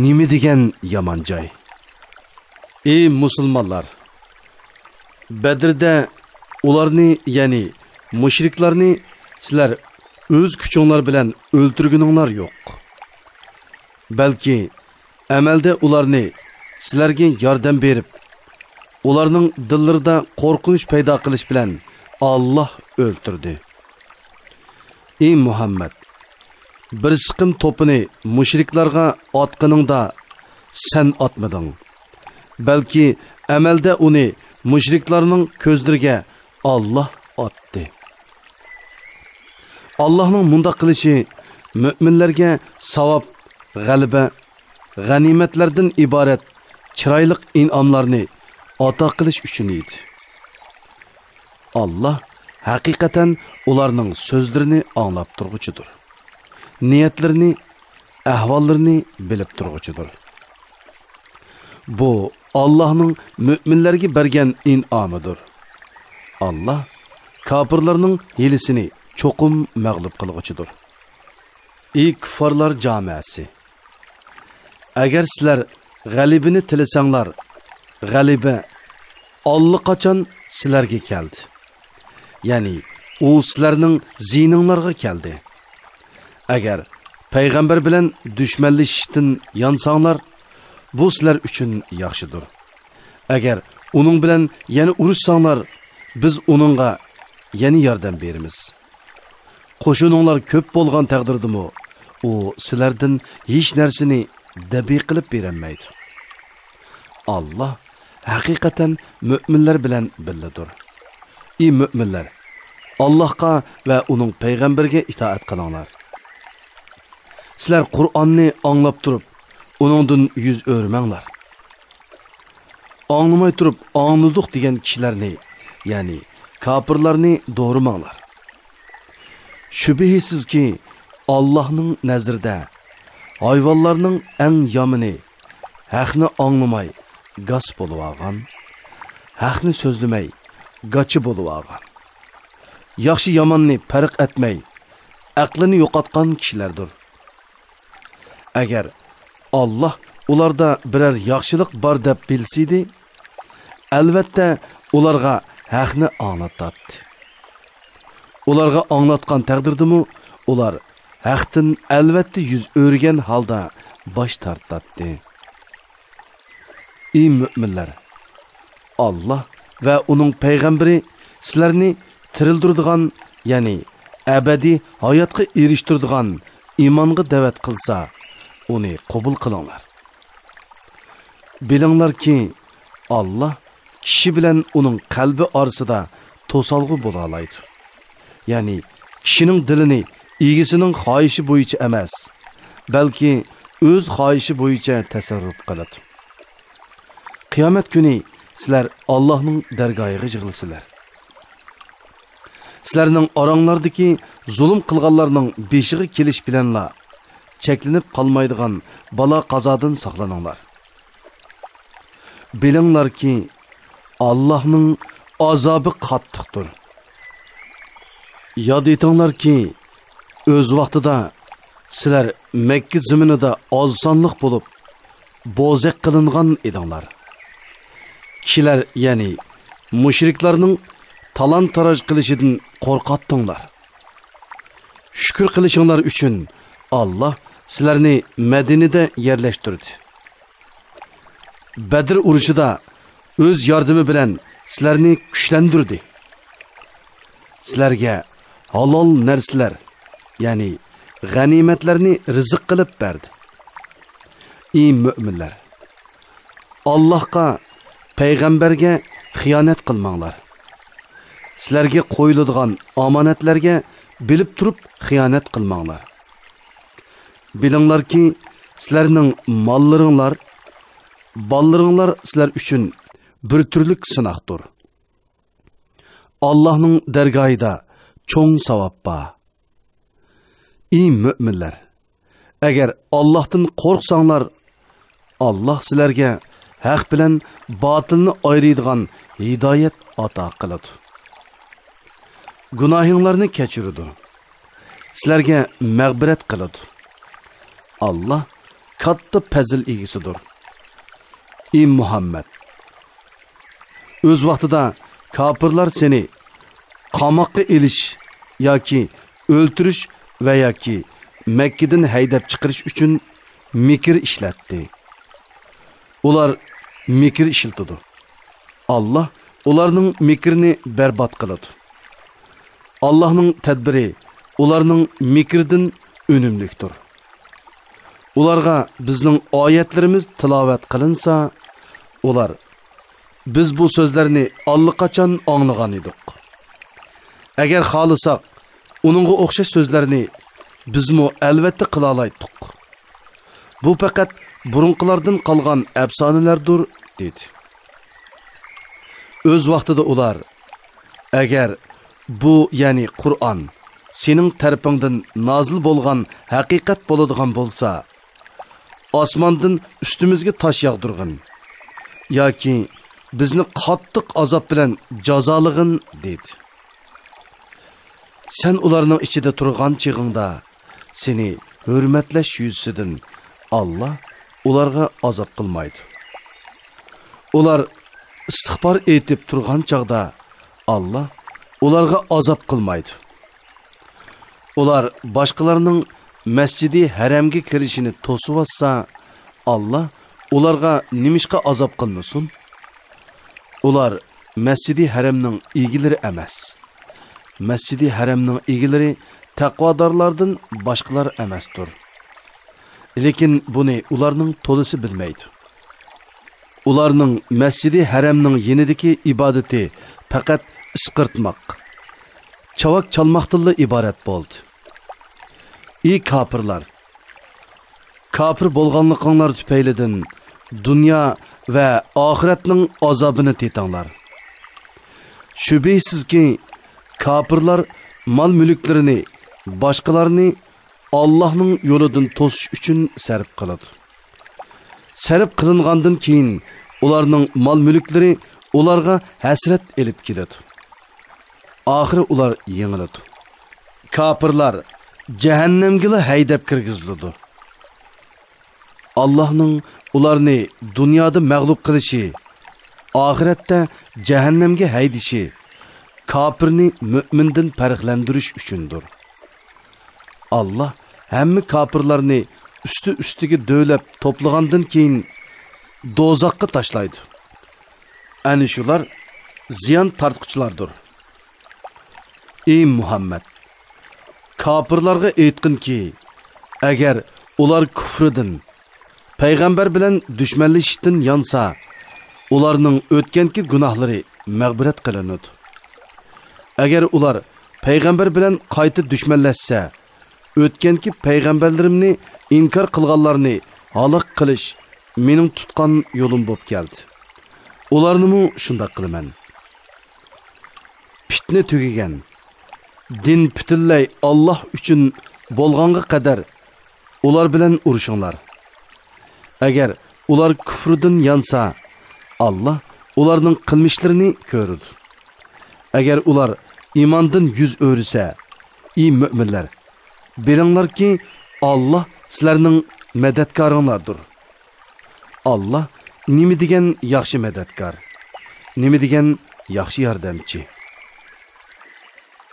نېمە دېگەن يامان جاي! ئى مۇسۇلمانلار! بەدرىدە ئۇلارنى، يەنى مۇشرىكلارنى سىلەر ئۆز كۈچۈڭلار بىلەن ئۆلتۈرگىنىڭلار يوق. بەلكى ئەمەلدە ئۇلارنى سىلەرگە ياردەم بېرىپ، ئۇلارنىڭ دىللىرىدا قورقۇنچ پەيدا قىلىش بىلەن ئاللاھ ئۆلتۈردى. ئى مۇھەممەد! بىر سىقىم توپىنى مۇشرىكلارغا ئاتقىنىڭدا سەن ئاتمىدىڭ، بەلكى ئەمەلدە ئۇنى مۇشرىكلارنىڭ كۆزلىرىگە ئاللاھ ئاتتى. ئاللاھنىڭ مۇنداق قىلىشى مۆمىنلەرگە ساۋاب، غەلىبە، غەنىيمەتلەردىن ئىبارەت چىرايلىق ئىنئاملارنى ئاتا قىلىش ئۈچۈن ئىدى. ئاللاھ ھەقىقەتەن ئۇلارنىڭ سۆزلىرىنى ئاڭلاپ تۇرغۇچىدۇر، نىيەتلىرىنى، ئەھۋاللىرىنى بىلىپ تۇرغۇچىدۇر. بۇ ئاللاھنىڭ مۆمىنلەرگە بەرگەن ئىنئامىدۇر. ئاللاھ كاپىرلارنىڭ ھىيلىسىنى چوقۇم مەغلۇپ قىلغۇچىدۇر. ئى كۇففارلار جامەسى! ئەگەر سىلەر غەلىبىنى تىلىسەڭلار، غەلىبە ئاللىقاچان سىلەرگە كەلدى. يەنى ئۇ سىلەرنىڭ زىيىنىڭلارغا كەلدى. ئەگەر پەيغەمبەر بىلەن دۈشمەنلىشىشتىن يانساڭلار، بۇ سىلەر ئۈچۈن ياخشىدۇر. ئەگەر ئۇنىڭ بىلەن يەنە ئۇرۇشساڭلار، بىز ئۇنىڭغا يەنە ياردەم بېرىمىز. قوشۇنۇڭلار كۆپ بولغان تەقدىردىمۇ، ئۇ سىلەردىن ھېچ نەرسىنى دەبىي قىلىپ بېرەلمەيدۇ. ئاللاھ ھەقىقەتەن مۆمىنلەر بىلەن بىللىدۇر. ئى مۆمىنلەر! ئاللاھقا ۋە ئۇنىڭ پەيغەمبىرىگە ئىتائەت قىلىڭلار. سىلەر قۇرئاننى ئاڭلاپ تۇرۇپ، ئۇنىڭدىن يۈز ئۆرۈمەڭلار. ئاڭلىماي تۇرۇپ ئاڭلىدۇق دېگەن كىشىلەرنى، يەنى كاپىرلارنى دورىماڭلار. شۈبھىسىزكى، ئاللاھنىڭ نەزىرىدە ھايۋانلارنىڭ ئەڭ يامىنى ھەقنى ئاڭلىماي گاس بولۇۋالغان، ھەقنى سۆزلىمەي گاچا بولۇۋالغان، ياخشى ياماننى پەرق ئەتمەي ئەقلىنى يوقاتقان كىشىلەردۇر. ئەگەر ئاللاھ ئۇلاردا بىرەر ياخشىلىق بار دەپ بىلسىدى، ئەلۋەتتە ئۇلارغا ھەقنى ئاڭلاتاتتى. ئۇلارغا ئاڭلاتقان تەقدىردىمۇ ئۇلار ھەقتىن ئەلۋەتتە يۈز ئۆرۈگەن ھالدا باش تارتاتتى. ئى مۆمىنلەر! ئاللاھ ۋە ئۇنىڭ پەيغەمبىرى سىلەرنى تىرىلدۈرىدىغان، يەنى ئەبەدىي ھاياتقا ئېرىشتۈرىدىغان ئىمانغا دەۋەت قىلسا، ئۇنى قوبۇل قىلىڭلار. بىلىڭلاركى، ئاللا كىشى بىلەن ئۇنىڭ قەلبى ئارىسىدا توسالغۇ بولالايدۇ. يەنى كىشىنىڭ دىلىنى ئىگىسىنىڭ خاھىشى بويىچە ئەمەس، بەلكى ئۆز خاھىشى بويىچە تەسەررۇپ قىلىدۇ. قىيامەت كۈنى سىلەر ئاللاھنىڭ دەرگاھىغا يىغىلىسىلەر. سىلەرنىڭ ئاراڭلاردىكى زۇلۇم قىلغانلارنىڭ بېشىغا كېلىش بىلەنلا چەكلىنىپ قالمايدىغان بالا-قازادىن ساقلىنىڭلار. بىلىڭلاركى، ئاللاھنىڭ ئازابى قاتتىقتۇر. ياد ئېتىڭلاركى، ئۆز ۋاقتىدا سىلەر مەككە زېمىنىدا ئاز سانلىق بولۇپ، بوزەك قىلىنغان ئىدىڭلار. كىشىلەر، يەنى مۇشرىكلارنىڭ تالان-تاراج قىلىشىدىن قورقاتتىڭلار. شۈكۈر قىلىشىڭلار ئۈچۈن ئاللا سىلەرنى مەدىنىدە يەرلەشتۈردى. بەدر ئۇرۇشىدا ئۆز ياردىمى بىلەن سىلەرنى كۈچلەندۈردى. سىلەرگە ھالال نەرسىلەر، يەنى غەنىيمەتلەرنى رىزىق قىلىپ بەردى. ئى مۆمىنلەر! ئاللاھقا، پەيغەمبەرگە خىيانەت قىلماڭلار. سىلەرگە قويۇلىدىغان ئامانەتلەرگە بىلىپ تۇرۇپ خىيانەت قىلماڭلار. بىلىڭلاركى، سىلەرنىڭ ماللىرىڭلار، بالىلىرىڭلار سىلەر ئۈچۈن بىر تۈرلۈك سىناقتۇر. ئاللاھنىڭ دەرگاھىدا چوڭ ساۋاب بار. ئى مۆمىنلەر! ئەگەر ئاللاھتىن قورقساڭلار، ئاللاھ سىلەرگە ھەق بىلەن باتىلنى ئايرىيدىغان ھىدايەت ئاتا قىلىدۇ. گۇناھىڭلارنى كەچۈرىدۇ. سىلەرگە مەغپىرەت قىلىدۇ. ئاللاھ كاتتا پەزىل ئىگىسىدۇر. ئى مۇھەممەد! ئۆز ۋاقتىدا كاپىرلار سېنى قاماققا ئېلىش ياكى ئۆلتۈرۈش ۋە ياكى مەككىدىن ھەيدەپ چىقىرىش ئۈچۈن مىكىر ئىشلەتتى. ئۇلار مىكىر ئىشلىتىدۇ. ئاللاھ ئۇلارنىڭ مىكرىنى بەربات قىلىدۇ. ئاللاھنىڭ تەدبىرى ئۇلارنىڭ مىكرىدىن ئۈنۈملۈكتۇر. ئۇلارغا بىزنىڭ ئايەتلىرىمىز تىلاۋەت قىلىنسا، ئۇلار: «بىز بۇ سۆزلەرنى ئاللىقاچان ئاڭلىغان ئىدۇق. ئەگەر خالىساق، ئۇنىڭغا ئوخشاش سۆزلەرنى بىزمۇ ئەلۋەتتە قىلالايتتۇق. بۇ پەقەت بۇرۇنقىلاردىن قالغان ئەپسانىلەردۇر» دېدى. ئۆز ۋاقتىدا ئۇلار: «ئەگەر بۇ، يەنى قۇرئان، سېنىڭ تەرىپىڭدىن نازىل بولغان ھەقىقەت بولىدىغان بولسا، ئاسماندىن ئۈستىمىزگە تاش ياغدۇرغىن ياكى بىزنى قاتتىق ئازاب بىلەن جازالىغىن» دېدى. سەن ئۇلارنىڭ ئىچىدە تۇرغان چېغىڭدا، سېنى ھۆرمەتلەش يۈزىسىدىن ئاللا ئۇلارغا ئازاب قىلمايدۇ. ئۇلار ئىستىغپار ئېيتىپ تۇرغان چاغدا، ئاللا ئۇلارغا ئازاب قىلمايدۇ. ئۇلار باشقىلارنىڭ مەسجىدى ھەرەمگە كىرىشىنى توسۇۋاتسا، ئاللا ئۇلارغا نېمىشقا ئازاب قىلمىسۇن؟ ئۇلار مەسجىدى ھەرەمنىڭ ئىگىلىرى ئەمەس. مەسجىدى ھەرەمنىڭ ئىگىلىرى تەقۋادارلاردىن باشقىلار ئەمەستۇر. لېكىن بۇنى ئۇلارنىڭ تولىسى بىلمەيدۇ. ئۇلارنىڭ مەسجىدى ھەرەمنىڭ يېنىدىكى ئىبادىتى پەقەت ئىسقىرتماق، چاۋاك چالماقتىنلا ئىبارەت بولدى. ئى كاپىرلار! كاپىر بولغانلىقىڭلار تۈپەيلىدىن دۇنيا ۋە ئاخىرەتنىڭ ئازابىنى تېتىڭلار. شۈبھىسىزكى، كاپىرلار مال-مۈلۈكلىرىنى باشقىلارنى ئاللاھنىڭ يولىدىن توسۇش ئۈچۈن سەرپ قىلىدۇ. سەرپ قىلىنغاندىن كېيىن، ئۇلارنىڭ مال-مۈلۈكلىرى ئۇلارغا ھەسرەت ئېلىپ كېلىدۇ. ئاخىرى ئۇلار يېڭىلىدۇ. كاپىرلار جەھەننەمگىلا ھەيدەپ كىرگۈزۈلىدۇ. ئاللاھنىڭ ئۇلارنى دۇنيادا مەغلۇپ قىلىشى، ئاخىرەتتە جەھەننەمگە ھەيدىشى كاپىرنى مۆمىندىن پەرقلەندۈرۈش ئۈچۈندۇر. ئاللاھ ھەممە كاپىرلارنى ئۈستى-ئۈستىگە دۆۋىلەپ توپلىغاندىن كېيىن دوزاخقا تاشلايدۇ. ئەنە شۇلار زىيان تارتقۇچىلاردۇر. ئى مۇھەممەد! كاپىرلارغا ئېيتقىنكى، ئەگەر ئۇلار كۇفرىدىن، پەيغەمبەر بىلەن دۈشمەنلىشىشتىن يانسا، ئۇلارنىڭ ئۆتكەنكى گۇناھلىرى مەغپىرەت قىلىنىدۇ. ئەگەر ئۇلار پەيغەمبەر بىلەن قايتا دۈشمەنلەشسە، ئۆتكەنكى پەيغەمبەرلىرىمنى ئىنكار قىلغانلارنى ھالاك قىلىش مېنىڭ تۇتقان يولۇم بولۇپ كەلدى. ئۇلارنىمۇ شۇنداق قىلىمەن. پىتنە تۈگىگەن، دىن پۈتۈنلەي ئاللاھ ئۈچۈن بولغانغا قەدەر ئۇلار بىلەن ئۇرۇشۇڭلار. ئەگەر ئۇلار كۇفرىدىن يانسا، ئاللاھ ئۇلارنىڭ قىلمىشلىرىنى كۆرىدۇ. ئەگەر ئۇلار ئىماندىن يۈز ئۆرۈسە، ئى مۆمىنلەر، بىلىڭلاركى، ئاللاھ سىلەرنىڭ مەدەتكارىڭلاردۇر. ئاللاھ نېمە دېگەن ياخشى مەدەتكار، نېمە دېگەن ياخشى ياردەمچى.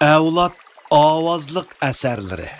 ئەۋلاد ئاۋازلىق ئەسەرلىرى.